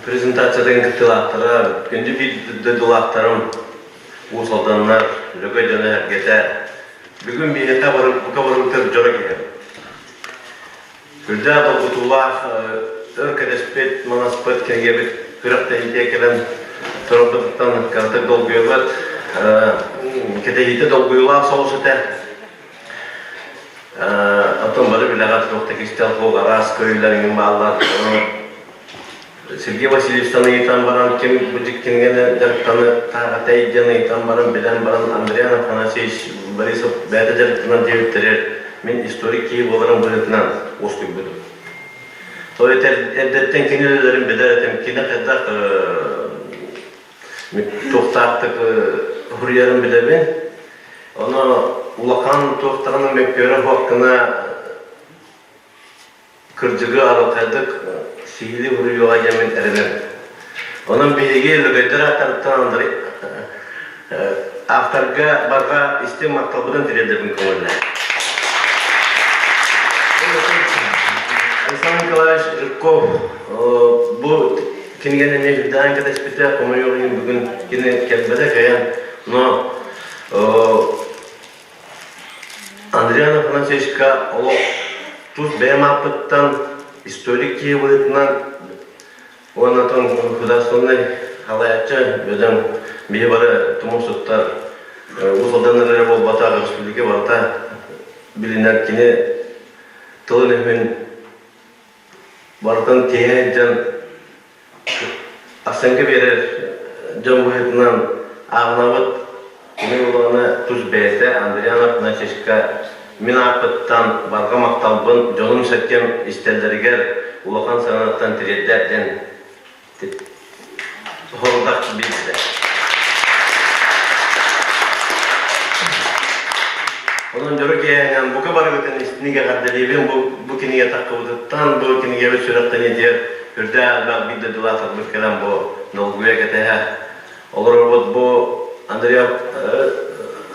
презентациятын кыттыылаахтара, күндү биир дойдулаахтарым, Уус Алданнар, Лөгөй дьоно эргэтэ, бүгүн биһиэхэ бука барыбытыгар дьоро киһи. Сүрдээх долгутуулаах, өр кэтэспит, манаспыт кинигэбит күрэхтэһиитэ кэлэн турарбытыттан кыратык долгуйабыт. Кэтэһиитэ долгуйуулаах соҕус этэ. Оттон бары билэҕит туох да кистэл суох араас көрүүлэр иҥин бааллар. Сергей Васильевичтан ыйытан баран ким бу дьиктингене дьарыктаны тааҕатай диэн ыйытан баран билэн баран Андриан Афанасьевич Борисов бэйэтэ дьарыктанар диэбиттэригэр мин историк киһи буоларым быһыытынан уоскуйбутум. То эрдэттэн кини үлэлэрин билэр этим, кини хайдах туохтаахтык суруйарын билэбин. Ону улахан туохтаҕына мөккүөрэ суох гына кырдьыгы арылхайдык сиһилии суруйуоҕа диэммин эрэнэбин. Онон биһиги Лөгөйдөр ааттарыттан Андрей авторга барҕа истиҥ махталбытын тириэрдэбин көҥүллээн. Александр Николаевич Жирков бу кинигэни эмиэ үрдээн кэтэспитэ, хомойуох иһин бүгүн кини кэлбэтэ кыайан. Но Андриан Афанасьевичка олох тус бэйэм ааппыттан историк киһи быһыытынан уонна отон художественнай халайааччы бөдөҥ биһи бары тумусуттар Уус Алдан эрэ буолбатах республика барыта билинэр кини тылын-өһүн Барытын тиһэ сылдьан оценка биэрэр дьон быһыытынан ааҕынабыт. Кини буоллаҕына тус бэйэтэ Андриан Афанасьевичка мин ааппыттан барҕа махталбын дьонум-сэргэм истэллэригэр улахан сыанаттан тириэрдээр диэн Сорудах биэрдэ. Онон дьоро киэһэнэн бука барыгытын истиҥ эҕэрдэлиибин бу, бу кинигэ таххыбытыттан, бу кинигэбит сүрэхтэниитигэр үрдээх элбэх биир дойдулаахтарбыт кэлэн бу долгуйа кэтэһэ олорорбут бу Андрей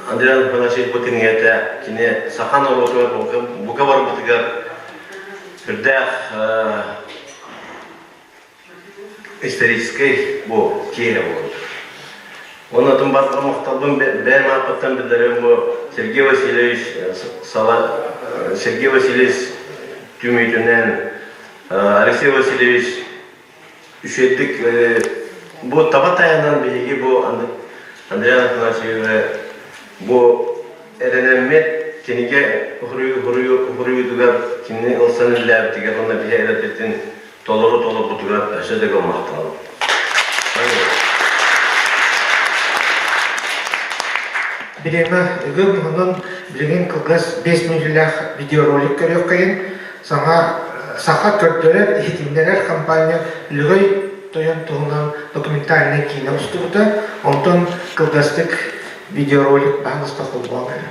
Андрей Афанасьевич бу кинигэтэ кини саха норуотугар бука барбытыгар үрдээх историческай бу киэһэ буолар. Уонна атын барҕа махталбын бэйэм ааппыттан биллэрим бу Сергей Васильевич сала Сергей Васильевич түмүүтүнэн Алексей Васильевич үчүгэйдик. Бу таба тайанан биһиги бу Андрей Афанасьевы бу эрэнэммит кинигэ уһуруйуутугар кинини ылсан үлэлээбитигэр уонна биһи эрэлбитин толору толорбутугар өссө да махтанабыт. Бириэмэ ыгым, онон билигин кылгас 5 мүнүүтэлээх видеоролик көрүөххэйин. Саҥа саха көрдөрөр, иһитиннэрэр компания Лөгөй тойон туһунан документальнай киинэ устубута. Онтон кылгастык видеоролик баһаалыста холбоон эрэ.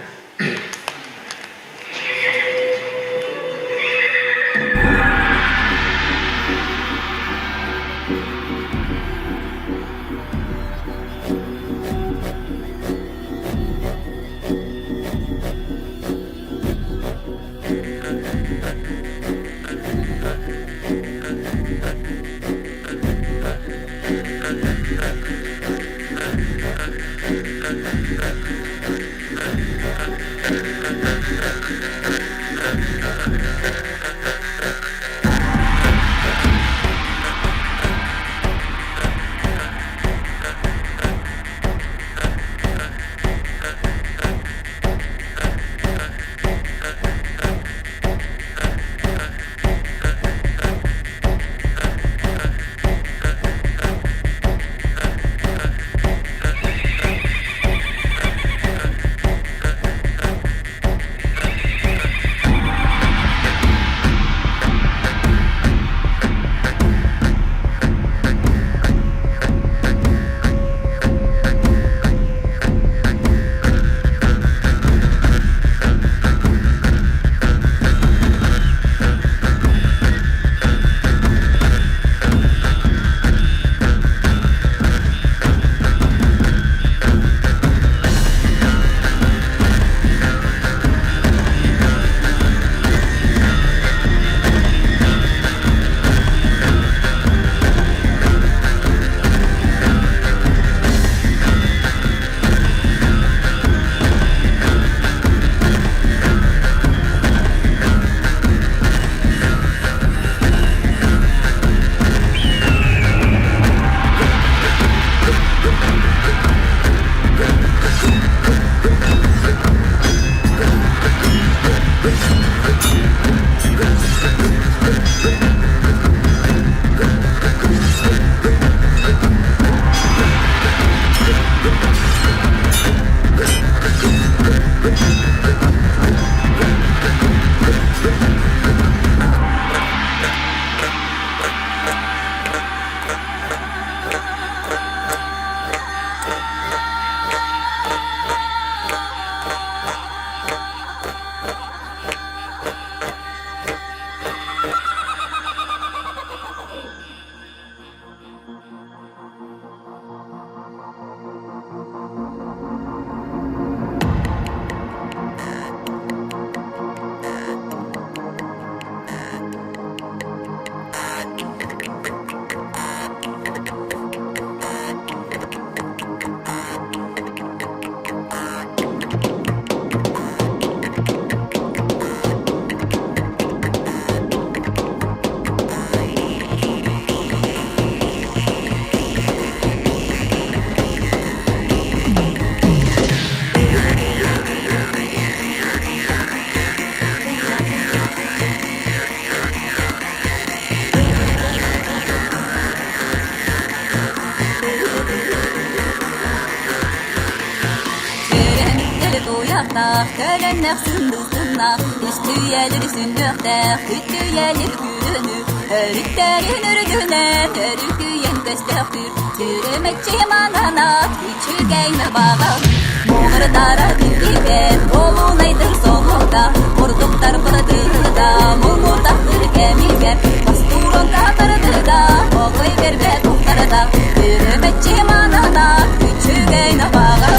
Туйахтаах, көлөннөх сындылтыннах, үстүйэлир сүннүөхтээх, үттүйэлир күрүнү, өрүттэрин үрдүнэн, өрүкүйэн көстөхтүр, түрүмэччи мананах, үчүгэйме бағал, Муҥырдара билбэт, олунайдыр солута, Ордуктар быратыыда, муҥутахтыр кэмигэр, Бастурун татардыга, оҕой бербет ухтарда, Түрүмэччи мананах, үчүгэйме бағал.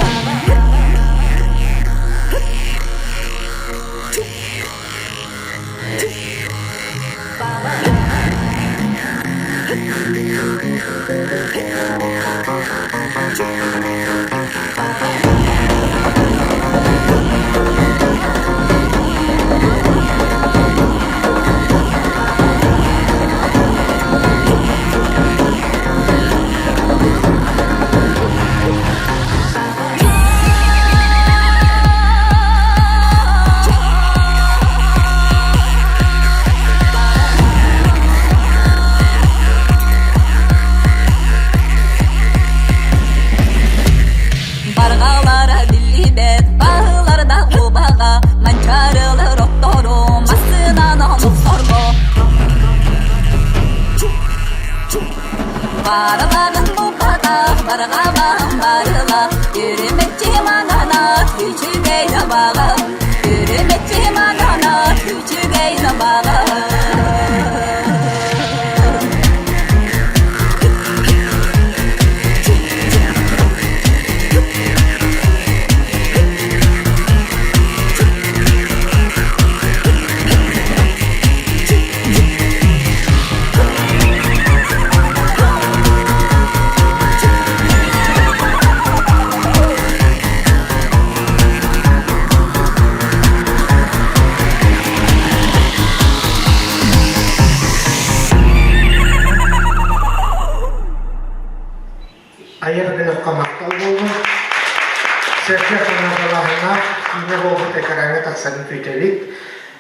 Дьоһуннаах киинэ буолбут экраҥҥа тахсарын күүтэбит.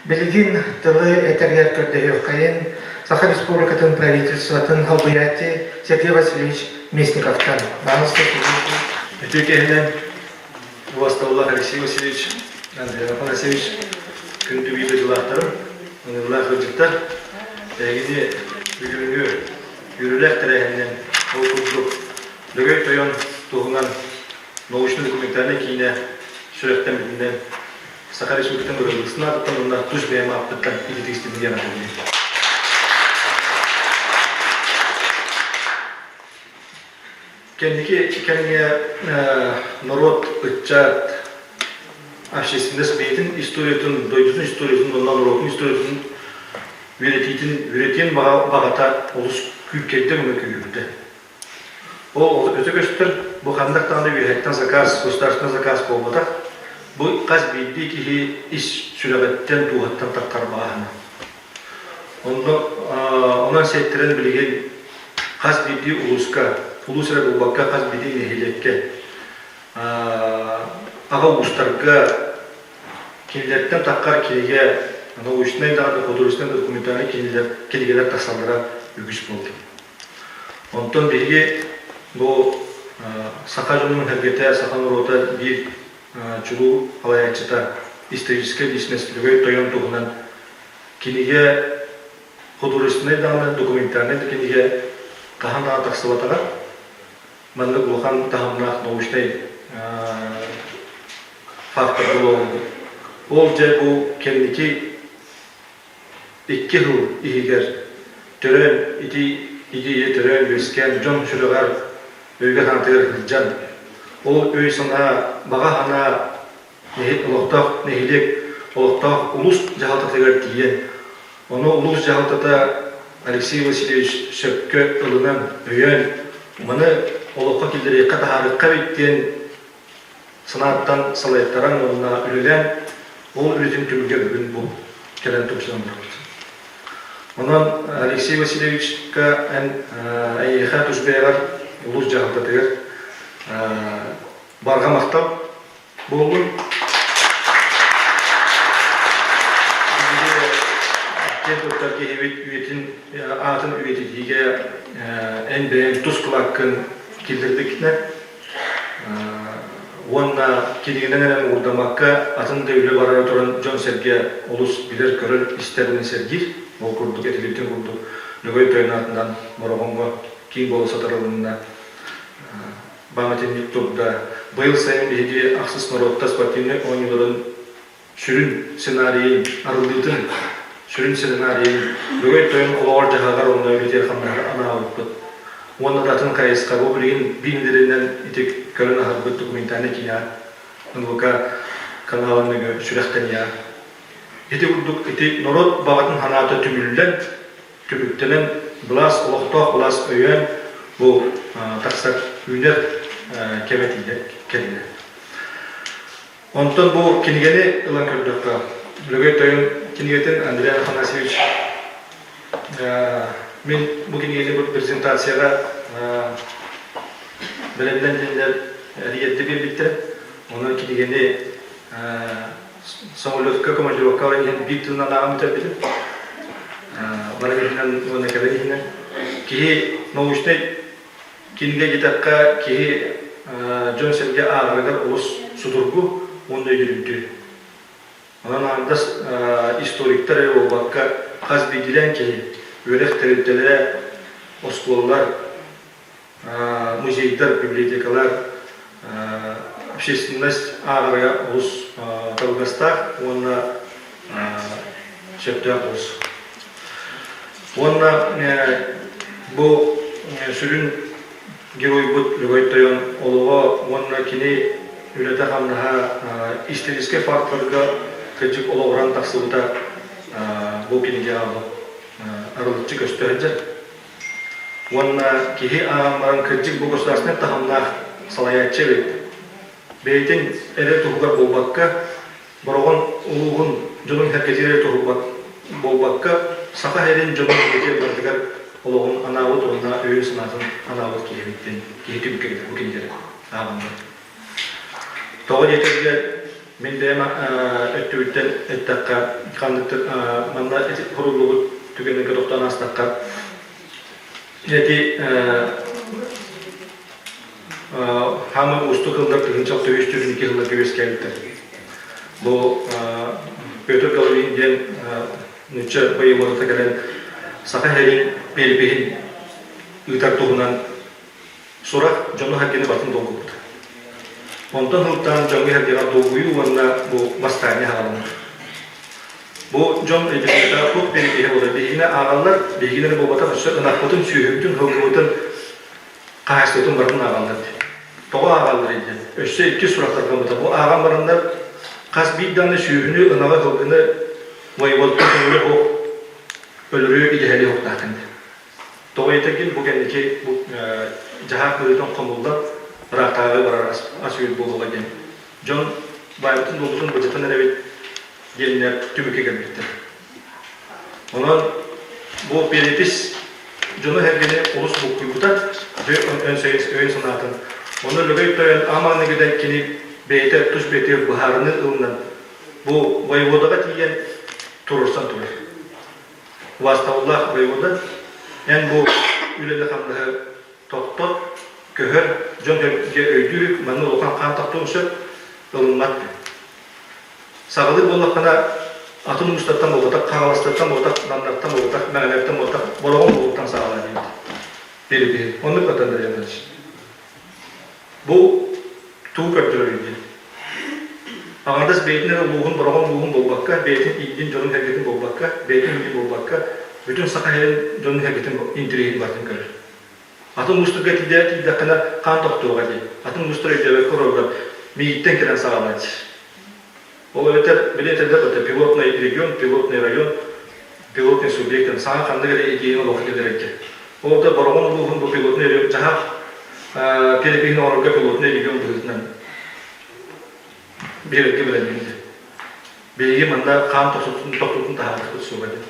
Билигин тылы этэргэр көрдөһүөххэйин Саха Республикатын правительствотын солбуйааччы Сергей Васильевич Местниковтан. Баҕаласта Үтүө киһинэн убастабыллаах Алексей Васильевич, Андрей Афанасьевич күндү биир дойдулаахтарым, ыҥырыылаах ыалдьыттар, эһигини бүгүҥҥү үөрүүлээх тэрээһининэн ол курдук Лөгөй Тойон туһунан научно-документальнай киинэ сүрэхтэммитинэн Саха Республикатын бырабыыталыстыбатын аатыттан уонна тус бэйэм ааппыттан ититик истибин диэн ааттыыбын. Кэнники кэмҥэ норуот, ыччат, общественность бэйэтин историятын, дойдутун историятын уонна норуотун историятын үөрэтиитин, үөрэтиэн баҕата олус күүркэйдэ уонна күүһүрдэ. Ол өтө көстөр, бу ханнык даҕаны үөһэттэн заказ, государственный заказ буолбатах. Бу хас биирдии киһи ис сүрэҕиттэн, дууһаттан таххар баҕаһына. Онно онон сиэттэрэн билигин хас биирдии улууска, улуус эрэ буолбакка хас биирдии нэһилиэккэ аҕа уустарга кинилэртэн таххар кинигэ научнай даҕаны художественнай документальнай кинилэр кинигэлэр тахсаллара үгүс буолла. Онтон биһиги бу саха дьонун сэргэтэ, саха норуота биир чулуу салайааччыта историческай личность Лөгөй Тойон туһунан кинигэ художественнай даҕаны, документальнай да кинигэ хаһан даҕаны тахсыбатаҕа. Маннык улахан таһымнаах научнай фактор буолуоҕун. Ол дьэ бу кэнники икки сыл иһигэр төрөөн ити идея төрөөн үөскээн дьон сүрэҕэр өйгө-санаатыгар сылдьан ол өй-санаа баҕа санаа олохтоох нэһилиэк олохтоох улуус дьаһалтатыгар тиийэн ону улуус дьаһалтата Алексей Васильевич сөпкө ылынан өйөөн маны олоххо киллэриэххэ таһаарыахха эбит диэн санааттан салайтаран уонна үлэлээн ол үлэтин түмүгэ бүгүн бу кэлэн тупсан олоробут. Онон Алексей Васильевичка эн эйиэхэ тус бэйэҕэр улуус дьаһалтатыгар барҕа махтал буоллун. Киэн туттар киһибит үйэтин аатын үйэтитиигэ эн бэйэҥ тус кылааккын киллэрбиккинэ Уонна кинигэнэн эрэ муҥурдаммакка, атын да үлэ барара туран дьон-сэргэ олус билэр-көрөр, истэр уонна сэргиир. Ол курдук этилибитин курдук Лөгөй Тойон аатынан Бороҕоҥҥо киин буола сатарылынна, памятник турда. Быйыл сайын биһиги ахсыс норуоттар спортивнай оонньууларын сүрүн сценарийын арыллыытын сүрүн сценарийын Лөгөй Тойон олоҕор-дьаһаҕар уонна үлэтигэр-хамнаһыгар анаабыппыт. Уонна да атын хайысха бу билигин биир ити көрөн аһарбыт документальнай киинэҕэ НВК каналын нөҥүө сүрэхтэниэҕэ. Ити курдук ити норуот баҕатын санаата түмүллэн, түмүктэнэн былаас олохтоох былаас өйөөн бу тахсар үүнэр кэмэ тиийэ кэллэ. Онтон бу кинигэни ылан көрдөххө, Лөгөй Тойон кинигэтин Андрей Афанасьевич мин бу кинигэни бу презентацияҕа бэлэмнэн диэннэр эрийэрдэ биэрбиттэрэ. Онон кинигэни самолетка командировка баран иһэн биир тылынан ааҕан бүтэрбитим. Баран иһинэн уонна кэлэн иһинэн. Киһи научнай Кинигэ диэтэххэ, киһи дьон-сэргэ ааҕарыгар олус судургу уонна өйдөрүмтүө. Онон аҥардас историктар эрэ буолбакка, хас биирдиилээн киһи, үөрэх тэрилтэлэрэ, оскуолалар, музейдар, библиотекалар, общественность ааҕарыгар олус табыгастаах уонна сөптөөх олус. Уонна бу сүрүн геройбут Лөгөй Тойон олоҕо уонна кини үлэтэ-хамнаһа историческай факторга кырдьык олоҕуран тахсыбыта бу кинигэҕэ арылыччы көстө сылдьар. Уонна киһи ааҕан баран кырдьык бу государственнай таһымнаах салайааччы эбит. Бэйэтин эрэ туһугар буолбакка, Бороҕон улууһун дьонун сэргэтигэр туһулбат буолбакка, Саха сирин дьонун сэргэтигэр барытыгар олоҕун анаабыт уонна өйүн-санаатын анаабыт киһибит диэн киһи түмүккэ бу кинилэри ааҕынна. Тоҕо диэтэргэ, Мин бэйэм өттүбүттэн эттэххэ, ханныктык манна суруллубут түгэннэргэ тохтоон аастахха, ити хаамы уустук ыллар 1992 сылларга үөскээбиттэр. Бу Петр Головин диэн нуучча воеводата кэлэн Саха сирин перепиһин ыытар туһунан Сурах дьону-сэргэни барытын долгуппута. Онтон сылтаан дьоҥҥо-сэргэҕэ долгуйуу уонна бу бастаанньа саҕаланар. Бу дьон өйдөбүлэ туох перепиһэ буолар? Биһигини ааҕаллар, биһигини эрэ буолбатах, өссө ынахпытын, сүөһүбүтүн, сылгыбытын, хаһаайыстыбатын барытын ааҕаллар диэн. Тоҕо ааҕаллар диэн? Өссө иккис сурах тарҕаммыта. Бу ааҕан бараннар хас биир даҕаны сүөһүнү, ынаҕы, сылгыны воеводтан көҥүлэ суох өлөрүү идэһэлиэ суохтааххын диэн. Тоҕо диэтэргин бу кэнники бу дьаһаах быһыытын хомуллан ыраахтааҕы барар ас-үөл буолуоҕа диэн дьон баайбытын дуолбутун былдьатан эрэбит диэннэр түмүккэ кэлбиттэр. Онон бу перепись дьону-сэргэни олус буккуйбута, өйүн санаатын. Ону Лөгөй Тойон ааманыгыдан кини бэйэтэ тус бэйэтигэр быһаарыныы ылынан бу воеводаҕа тиийэн туруорсан турар. Убаастабыллаах воевода, эн бу үлэни-хамнаһы тохтот, көһөр, дьон өйдүүр, манна улахан хаан тохтуон сөп, ылыммат диэн. Саҕалыы буоллаххына, атын уустартан буолбатах, Хаҥаластартан буолбатах, Намнартан буолбатах, Мэҥэлэртэн буолбатах, Бороҕон улууттан саҕалаа диэбит. Перепиһи. Оннук Андрей Иванович. Бу тугу көрдөрөрүй диэн. Аҥардас бэйэтин эрэ улууһун, Бороҕон улууһун буолбакка, бэйэтин иитин дьонун-сэргэтин буолбакка, бэйэтин иитин буолбакка, бүтүн Саха сирин дьонун-сэргэтин интэриэһин барытын көрөр. Атын улуустарга тиийдэ тиийдэххинэ хаан тохтуоҕа дии. Атын улуустар өйдөөбөккө олороллор. Миигиттэн кэлэн саҕалаан Ол эбэтэр били этэллэр это пилотный регион, пилотный район, пилотный субъект саҥа ханнык эрэ идеяны олоххо киллэрэргэ. Ол да Бороҕон улууһун бу пилотный регион дьаһах перепиһин оҥорорго пилотный регион быһыытынан биэрэргэ бэлэмниир. Биһиги манна хаан тохтутун тохтутун таһаарбыт суоҕа диэн.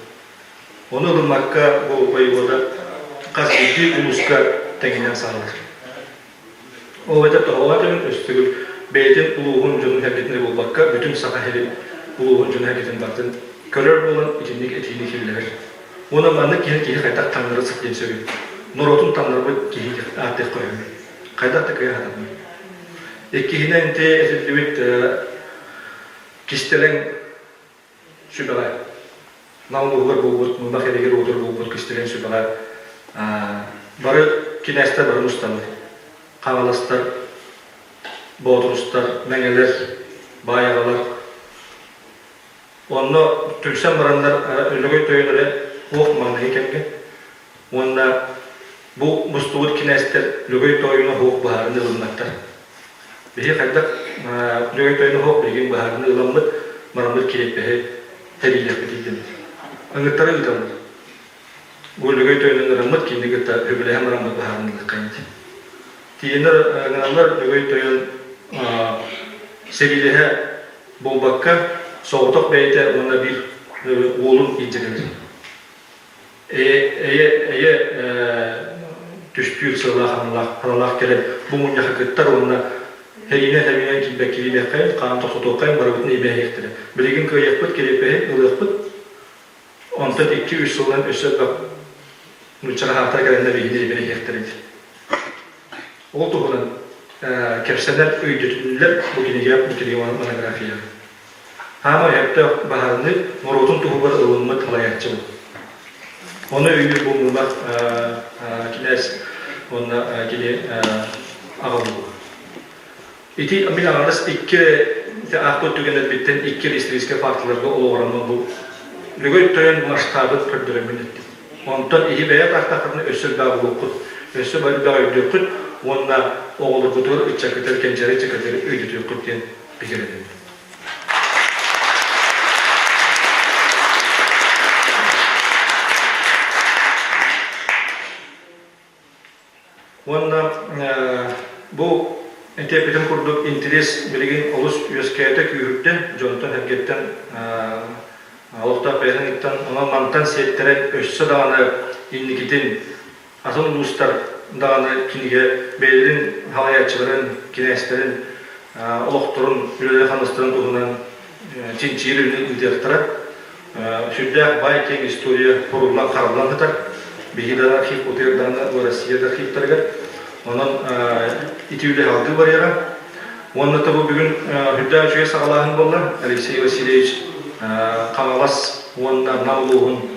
Ону ылыммакка бу воевода хас биирдии улууска тэҥинэн саҕалыыр. Ол эбэтэр тоһоҕолоон этэбин, өстүгүл бэйэтин улууһун дьонун сэргэтин буолбакка, бүтүн Саха сирин улууһун дьонун сэргэтин барытын көрөр буолан итинник этиини киллэрэр. Уонна маннык киһи киһи хайдах таҥнары сылдьыан сөбүй? Норуотун таҥнарбыт киһи ааттыахха үһү. Хайдах да кыайа сатаммыт. Иккиһинэн ити этиллибит кистэлэҥ сүбэҕэ Нам улууһугар буолбут Мымах эригэр уотур буолбут кистэлэҥ сүбэҕэ бары кинээстэр бары мустаннар. Хаҥаластар, Боотурустар, Мэҥэлэр, Баайаҕалар. Онно түмсэн бараннар Лөгөй тойон эрэ туох маҥнайгы кэмҥэ уонна бу мустубут кинээстэр Лөгөй тойону оһох быһаарыны ылымматтар. Биһи хайдах Лөгөй тойону оһох билигин быһаарыны ыламмыт, бараммыт кириэппэһи тэрийиэхпитий диэн. Ыҥыттары ыыталлар. Бу Лөгөй тойону ыҥыраммыт, кинини кытта үбүлэһэн бараммыт быһаарыны ылыаххайын диэн. Тиийэннэр ыҥыраллар Лөгөй тойон сэриилэһэ буолбакка, соҕотох бэйэтэ уонна биир уолун илдьэ кэлэр. Эйэ, эйэ түстүүр сыалаах аналаах кэлэн бу мунньахха кыттар уонна тэриинэн тэбинэн киирбэккэ киириэххэйин, хаан тохтотуоххайын барыбытын эйбэһиэхтэрэ. Билигин кыайыахпыт, кириэппэһи ылыахпыт. Онтон 2-3 сылынан өссө элбэх нууччаҕа кэлэннэр биһигини эйбэһиэхтэрэ дии. Ол туһунан кэпсэнэр өйдөтүллэр бу кинигэ, бу кинигэ монография. Хаама өһөптөөх баһаарынай норуотун туһугар ылыммыт салайааччы буолар. Ону өйүүр бу Муунах кинээс уонна кини аҕа буолар. Ити мин аҥардас икки аахпыт түгэннэрбиттэн икки историческай фактыларга олоҕураммын бу Лөгөй Тойон масштабын көрдөрөммүн эттим. Онтон иһи бэйэ таахтаххытына өссө элбэҕи булуоххут, өссө элбэҕи өйдүөххүт уонна оҕолоргутугар, ыччаккытыгар, кэнчээри ыччаккытыгар өйдөтүөххүт диэн бигэрэнэбин. Уонна бу этиэппитин курдук интэриэс билигин олус үөскээтэ, күүһүрдэ, дьонтон-сэргэттэн олохтоох бэйэтин онон мантан сиэттэрэн өссө даҕаны инникитин атын улуустар даҕаны кинигэ бэйэлэрин салайааччыларын, кинээстэрин. олохторун, үлэлэрин-хамнастарын туһунан чинчийэр үлэни ыытыахтара. Сүрдээх баай киэҥ история хоруллан хараллан сытар. Биһиги да архив утуйар даҕаны Россия да архивтарыгар. Онон ити үлэ салгыы барыаҕа. Уонна да бу бүгүн үрдээх үчүгэй саҕалааһын буолла. Алексей Васильевич Хаҥалас уонна Нам улууһун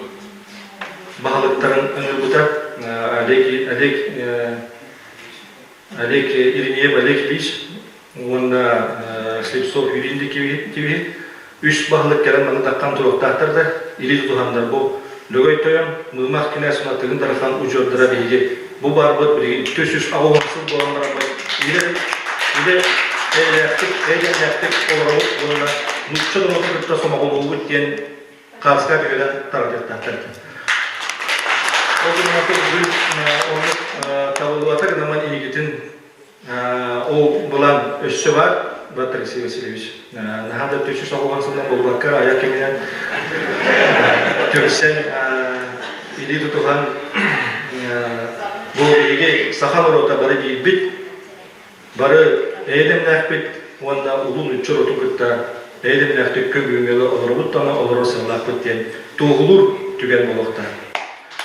баһылыктарын ыҥырбыта. Олег, Олег Олег Иринеев Олег Ильич уонна Слепцов Юрий Дикевич үс баһылык кэлэн маны таххан туруохтаахтар да илии тутуһаннар бу Лөгөй Тойон Мыымах кинээс Тыгын Дархан удьуордара биһиги бу барбыт билигин 380 сыл буолан бараммыт илэ илэ эйэлээхтик эйэлээхтик олоробут уонна нуучча норуотун кытта сомоҕолуубут диэн Хааска түһэрэн тарҕатыахтаахтар этэ. Ол гынан бүгүн оннук табыллыбата гынан инникитин ол былаан өссө баар Бат Алексей Васильевич. Наһаа да төчү соҕуһан сылынан буолбакка айар кэминэн көрсөн илии тутуһан бу биһиги саха норуота бары биирбит Бары эйэ-дэмнээхпит уонна улуу нуучча норуотун кытта эйэ-дэмнээхтик күн бүгүҥҥэ олоробут даҕаны олорор сыаллаахпыт диэн туоһулуур түгэн буолуохтаах.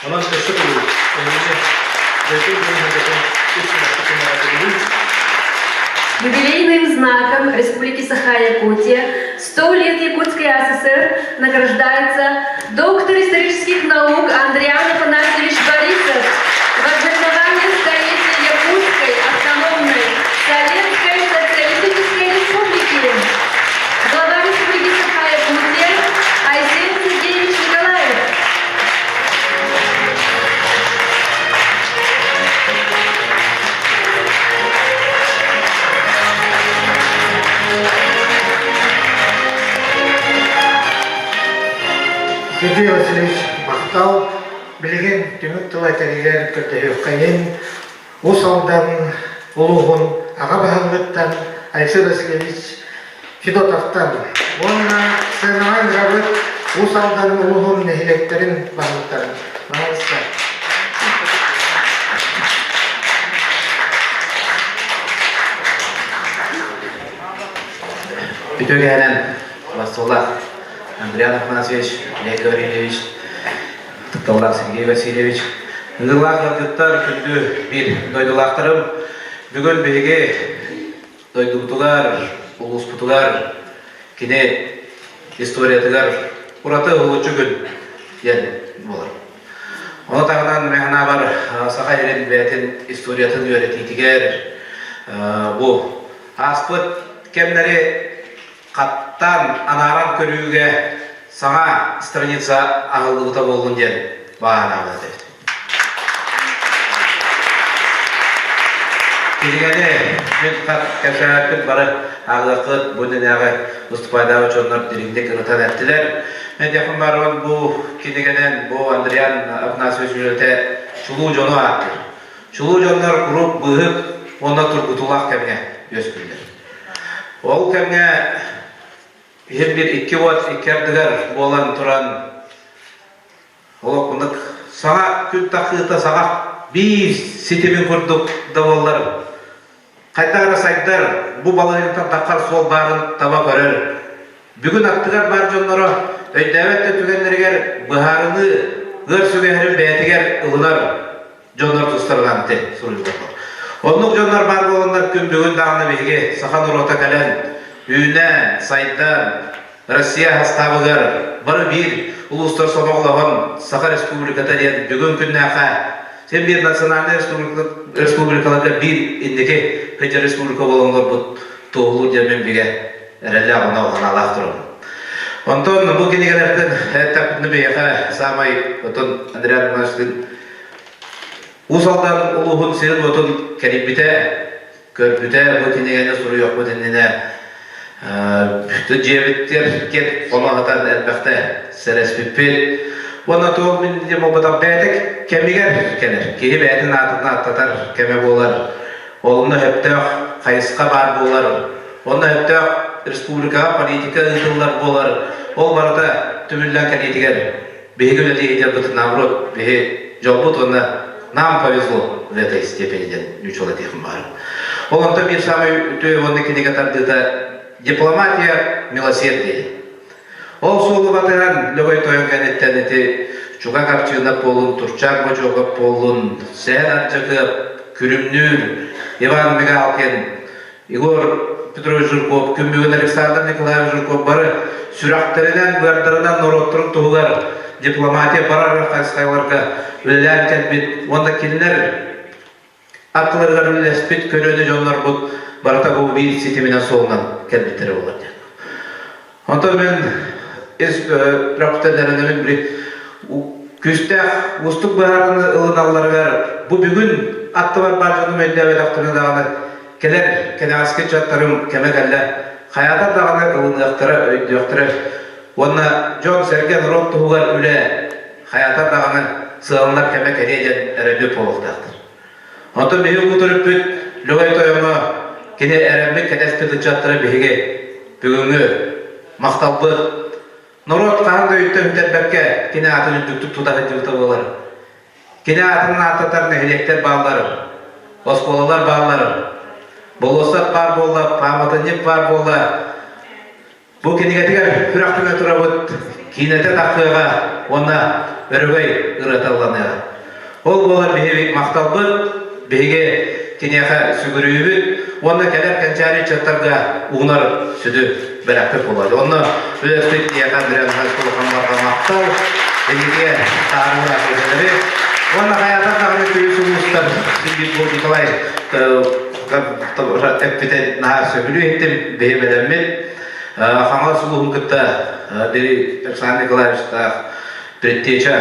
Онон өссө төгүл эһигини дойду дьонун-сэргэтин ис сүрэхпитин эҕэрдэлиибин. Юбилейным знаком Республики Саха-Якутия 100 лет Якутской АССР награждается доктор исторических наук Андриан Афанасьевич Борисов в ознаменование столетия Якутской автономной Советской Социалистической Республики. Глава Республики Саха-Якутия Айсен Сергеевич Николаев. Сергей Васильевич махтал. Билигин түмүк тыл этэригэр көрдөһүөххэйин Уус Алдан улууһун аҕа баһылыгыттан Алексей Васильевич Федотовтан уонна сценаҕа ыҥырабыт Уус Алдан улууһун нэһилиэктэрин баһылыктарын. Маһалыста. Үтүө Василах Андриан Афанасьевич, Олег Гаврильевич, Тапталлаах Сергей Васильевич, ыҥырылаах ыалдьыттар, күндү биир дойдулаахтарым, бүгүн биһиги дойдубутугар, улууспутугар кини историятыгар ураты уһулуччу күн диэн буолар. Ону таһынан мин санаабар Саха сирин бэйэтин историятын үөрэтиитигэр бу ааспыт кэмнэри хаттаан анааран көрүүгэ саҥа страница аһыллыбыта буоллун диэн баҕа этэбит. Кинигэни мин хат кэпсээбиппит бары ааҕыаххыт бу иннинээҕи выступайдаабыт дьоннор дириҥник ырытан эттилэр. Мен диэхпин баарбын бу кинигэнэн бу Андриан Афанасьевич үлэтэ чулуу дьону ааттыыр. Чулуу дьоннор куруук быыһык уонна тургутуулаах кэмҥэ үөскүүллэр. Ол кэмҥэ иһин бир икки уот икки ардыгар буолан туран олох саҥа күн тахыыта саҥа биир ситимин курдук да буоллар хайдах эрэ сайдар бу балаһыантан таххар суол баарын таба көрөр Бүгүн аттыгар баар дьонноро өйдөөбөт да түгэннэригэр быһаарыныы ыар сүгэһэрин бэйэтигэр ылынар дьоннор тустарынан ити суруйуллар. Оннук дьоннор баар буоланнар күн бүгүн даҕаны биһиги саха норуота кэлэн, үүнэн, сайдан, Россия хастаабыгар бары биир улуустар сомоҕолоһон Саха Республиката диэн бүгүн күннээхэ син биир национальнай республикаларга биир инники сылдьар республика буолан олорбут туоһулуур диэн мин бигэ эрэллээх уонна санаалаах турабын. Онтон бу кинигэлэртэн эттэхпитинэ биһиэхэ саамай отон Андриан Ивановичтыын Уус Алдан улууһун сирин-уотун кэрийбитэ, көрбүтэ, бу кинигэни суруйуохпут иннинэ дьиэбиттэр киэн хоно сытан элбэхтэ сэрэспиппит. Уонна туох мин диэн буолбатах бэйэтэ кэмигэр кэлэр. Киһи бэйэтин аатын ааттатар кэмэ буолар. Онно сөптөөх хайысха баар буолар. Онно сөптөөх республикаҕа политика ыытыллар буолар. Ол барыта түмүллэн кэлиитигэр биһиги үлэлииһитэрбит наоборот биһи дьолбут уонна нам повезло в этой степени диэн ньучул этиэхим баар. Ол онтон биир саамай үтүө уонна кинигэ тардыыта «Дипломатия милосердия». Ол суолу батыһан Лөгөй тойон кэнниттэн ити Чуга Харчыына буолун, Турчаак Бочуокап буоллун, Сэһэн Ардьакыап, Күлүмнүүр, Иван Мигалкин, Егор Петрович Жирков, күн бүгүн Александр Николаевич Жирков бары сүрэхтэринэн, быардарынан норуоттарын туһугар дипломатия барар хайысхаларга үлэлээн кэлбит уонна кинилэр аттыларыгар үлэлэспит көлүөнэ дьоннорбут барыта бу биир ситиминэн суолунан кэлбиттэрэ буолар диэн. Онтон мен ис рөхтэлэринэбин били күүстээх уустук быһаарыны ылыналларыгар бу бүгүн аттыбар баар дьонум өйдөөбөтөхтөрүнэ даҕаны кэлэр кэнэҕэски ыччаттарым кэмэ кэллэ хайаатар даҕаны ылыныахтара өйдүөхтэрэ уонна дьон-сэргэ норуот туһугар үлэ хайаатар даҕаны сыаланар кэмэ кэлиэ диэн эрэлбит буолуохтаахтар. Онтон биһиги улуу төрүппүт Лөгөй Тойоҥҥо кини эрэммит кэтэспит ыччаттара биһиги бүгүҥҥү махталбыт норуот хаһан да өйтөн сүтэрбэккэ кини аатын үрдүктүк тута сылдьыбыта буолар. Кини аатын ааттатар нэһилиэктэр бааллар, оскуолалар бааллар, болуоссат баар буолла, пааматынньык баар буолла, Бу кинигэтигэр күрэхтэнэ турабыт киинэтэ тахсыаҕа уонна өрөгөй ырыата ылланыаҕа. Ол буолар биһиги махталбыт, биһиги киниэхэ сүгүрүйүүбүт уонна кэлэр кэнчээри ыччаттарга уунар сүдү бэлэхпит буолар. Онно үлэспит киһиэхэ Андриан улахан барҕа махтал, эһиги таарылаах үлэлэри уонна хайаатар даҕаны күлүс улуустар сирбит бу Николай эппитин наһаа сөбүлүү иһиттим, биһи бэлэммит. Хаҥалас улууһун кытта били Александр Николаевичтаах предтеча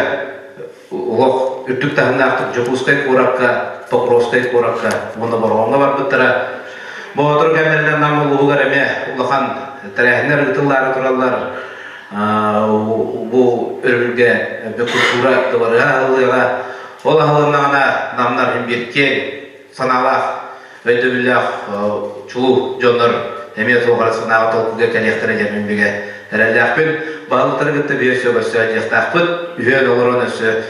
олох үрдүк таһымнаахтык Дьокуускай куоракка, Покровскай куоракка уонна Бороҕоҥҥо барбыттара. Боотур кэмнэринэн Нам улууһугар эмиэ улахан тэрээһиннэр ыытыллаары тураллар. Бу өрөбүлгэ культура дыбарыһа аһыллыаҕа. Ол аһылыннаҕына намнар биир киэҥ санаалаах, өйдөбүллээх чулуу дьоннор эмиэ туох эрэ санааҕа толкуйга кэлиэхтэрэ диэн мин бигэ эрэллээхпин. Баһылыктары кытта биир өссө көрсө диэхтаахпыт. Үһүөн олорон өссө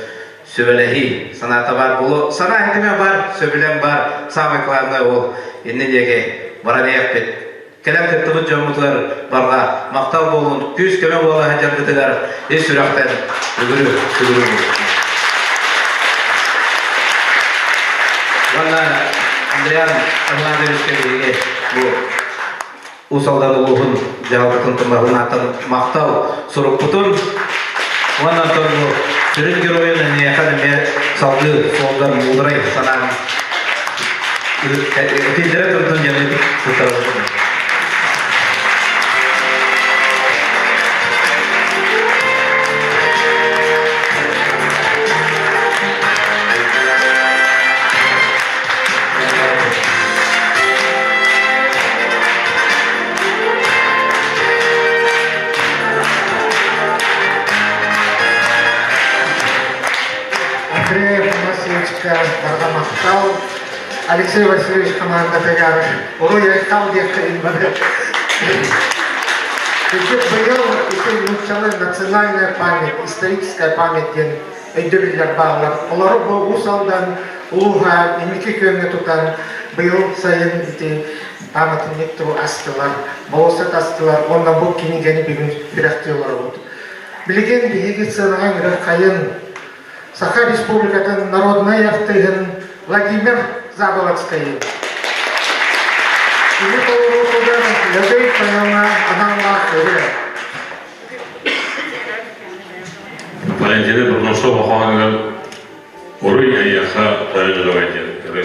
сүбэлэһии санаата баар буолуо. Санаа этимэ бар, сөбүлэҥ бар. Самое главное ол иннин диэки баран иһиэхпит. Кэлэн кыттыбыт дьоммутугар барҕа махтал буолун, күүс-көмө буола сылдьаргытыгар ис сүрэхтэн бүгүрү сүгүрү Уонна Андриан Ивановичка биһиги бу Уус Алдан улууһун дьаһалтатын тумаһын махтал сурукпутун уонна онтон бу сүрүн геройун эйиэхэ эмиэ салгыы суолгар муударай санаан этиллэрэ турдун диэн туттарабын. Андрей Афанасьевичка барҕа махтал. Алексей Васильевич командатыгар уруй-айхал диэххэ инбары. Ити быйыл ити нууччалыы национальная память, историческая память диэн өйдөбүллэр бааллар. Олору бу Уус Алдан улууһа инники күөҥҥэ тутан быйыл сайын ити пааматынньык туру астылар, болуоссат астылар уонна бу кинигэни бүгүн сүрэхтии олоробут. Билигин биһиги сыанаҕа ыҥырар хайын Саха Республикатын народнай артыыһын Владимир Заболоцкайы. Кини толоруутугар Лөгөй тойоҥо аналлаах ырыа. Валентина Бурнашова хоһоонугар Уруй эйиэхэ тойон Лөгөй диэн ырыа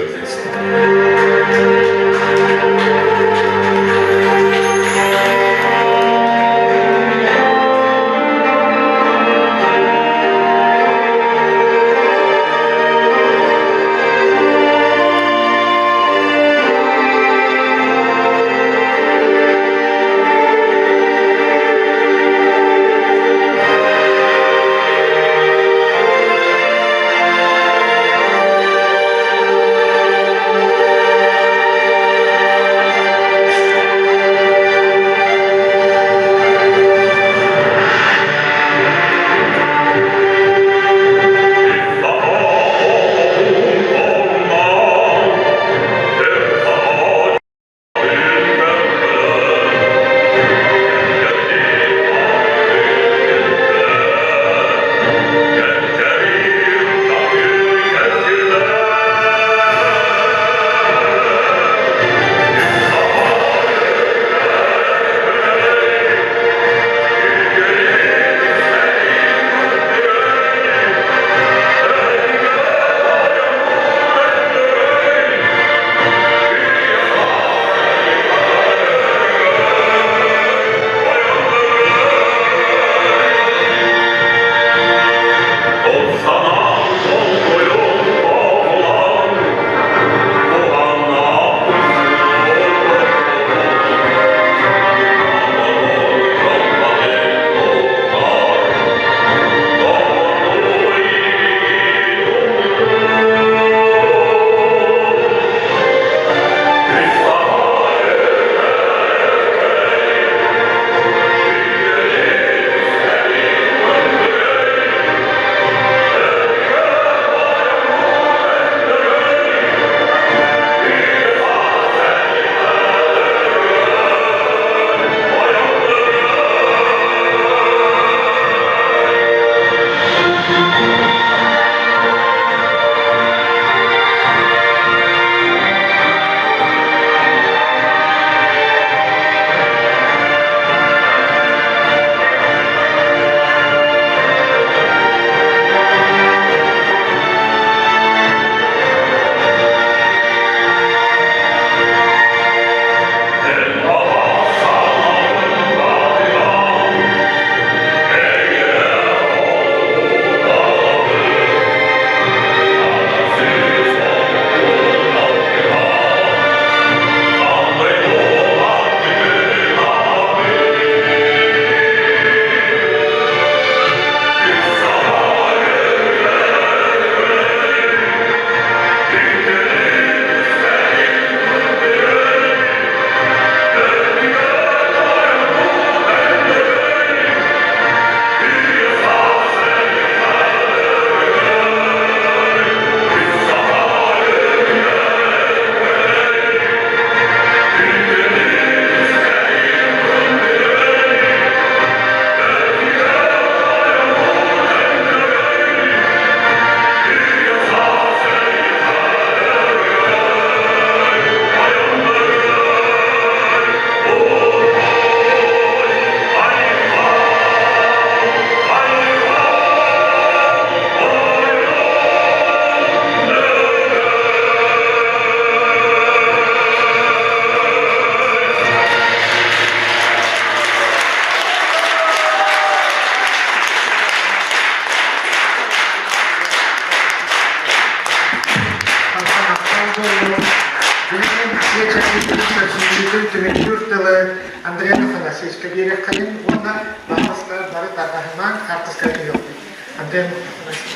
Бүгүн түмүктүүр тылы Андрей Афанасьевичка биэриэххэйин уонна баһаалыста бары тарҕаһымаҥ, хаартыска түһүөхпүт. Андрей Афанасьевич.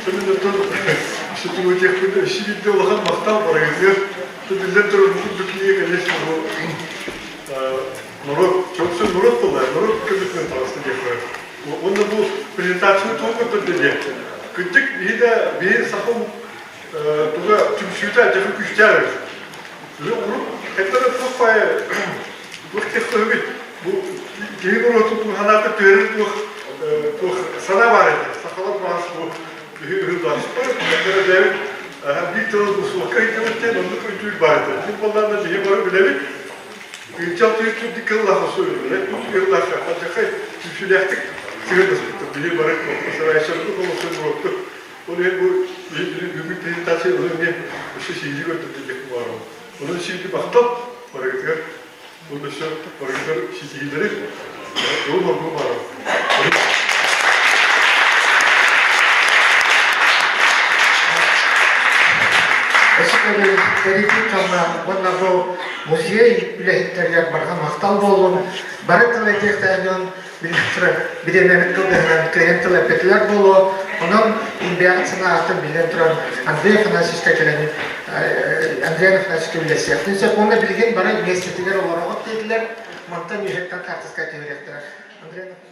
Түмүнүттэн сүтүгүтиэхпин өссө биирдэ улахан махтал барыгытыгар. Биллэн турар, бу курдук кинигэ, конечно, бу норуот, чопчу норуот тыла, норуот көмөтүнэн таҕыста диэххэ. Уонна бу презентацияны туох көрдөрдө диэн. Кырдьык, биһи да, биһи саха туга түмсүүтэ дьэ күүстээх эбит. Урут хантан да туох баайа туох техтөһүбүт бу киһи норуотун туох санаата түһэрин туох туох санаа баар этэ. Сахалар баас бу биһи ыһылласпыт, бэйэбит биир тылы бу суохка ыйдыбыт диэн оннук өйдүүр баар этэ. Дьин буоллаҕына биһи бары билэбит. Ынчал түөрт кыллаах суруйбут, кыллаах хадьахай түмсүүлээхтик сыһыаннаспыттар. Биһи бары сарайсарбыт олохтон буруоттук. Ол иһин бу бүгүҥҥү презентация ону эмиэ өссө сиһилии көрдөрдө диэх баҕарабын. Онон сиһилии махтал барыгытыгар уонна өссө барыгытыгар ситиһиилэри дьолу-соргу баҕарабын. Өссө тэрийбит дьоҥҥо уонна бу музей үлэһиттэригэр барҕа махтал буоллун. Бары тыл этиэхтээх дьон бириэмэбит кылгаһынан кыайан тыл эппэтилэр буолуо. Онон илбээҕит санааттан биллэн туран Андрей Афанасьевичка кэлэн Андрей Афанасьевичка үллэстиэхтин сөп. Уонна билигин бары миэстэтигэр олороҕут диэтилэр. Мантан үөһэттэн хаартыска түһэриэхтэрэ. Андрей Афанасьевич.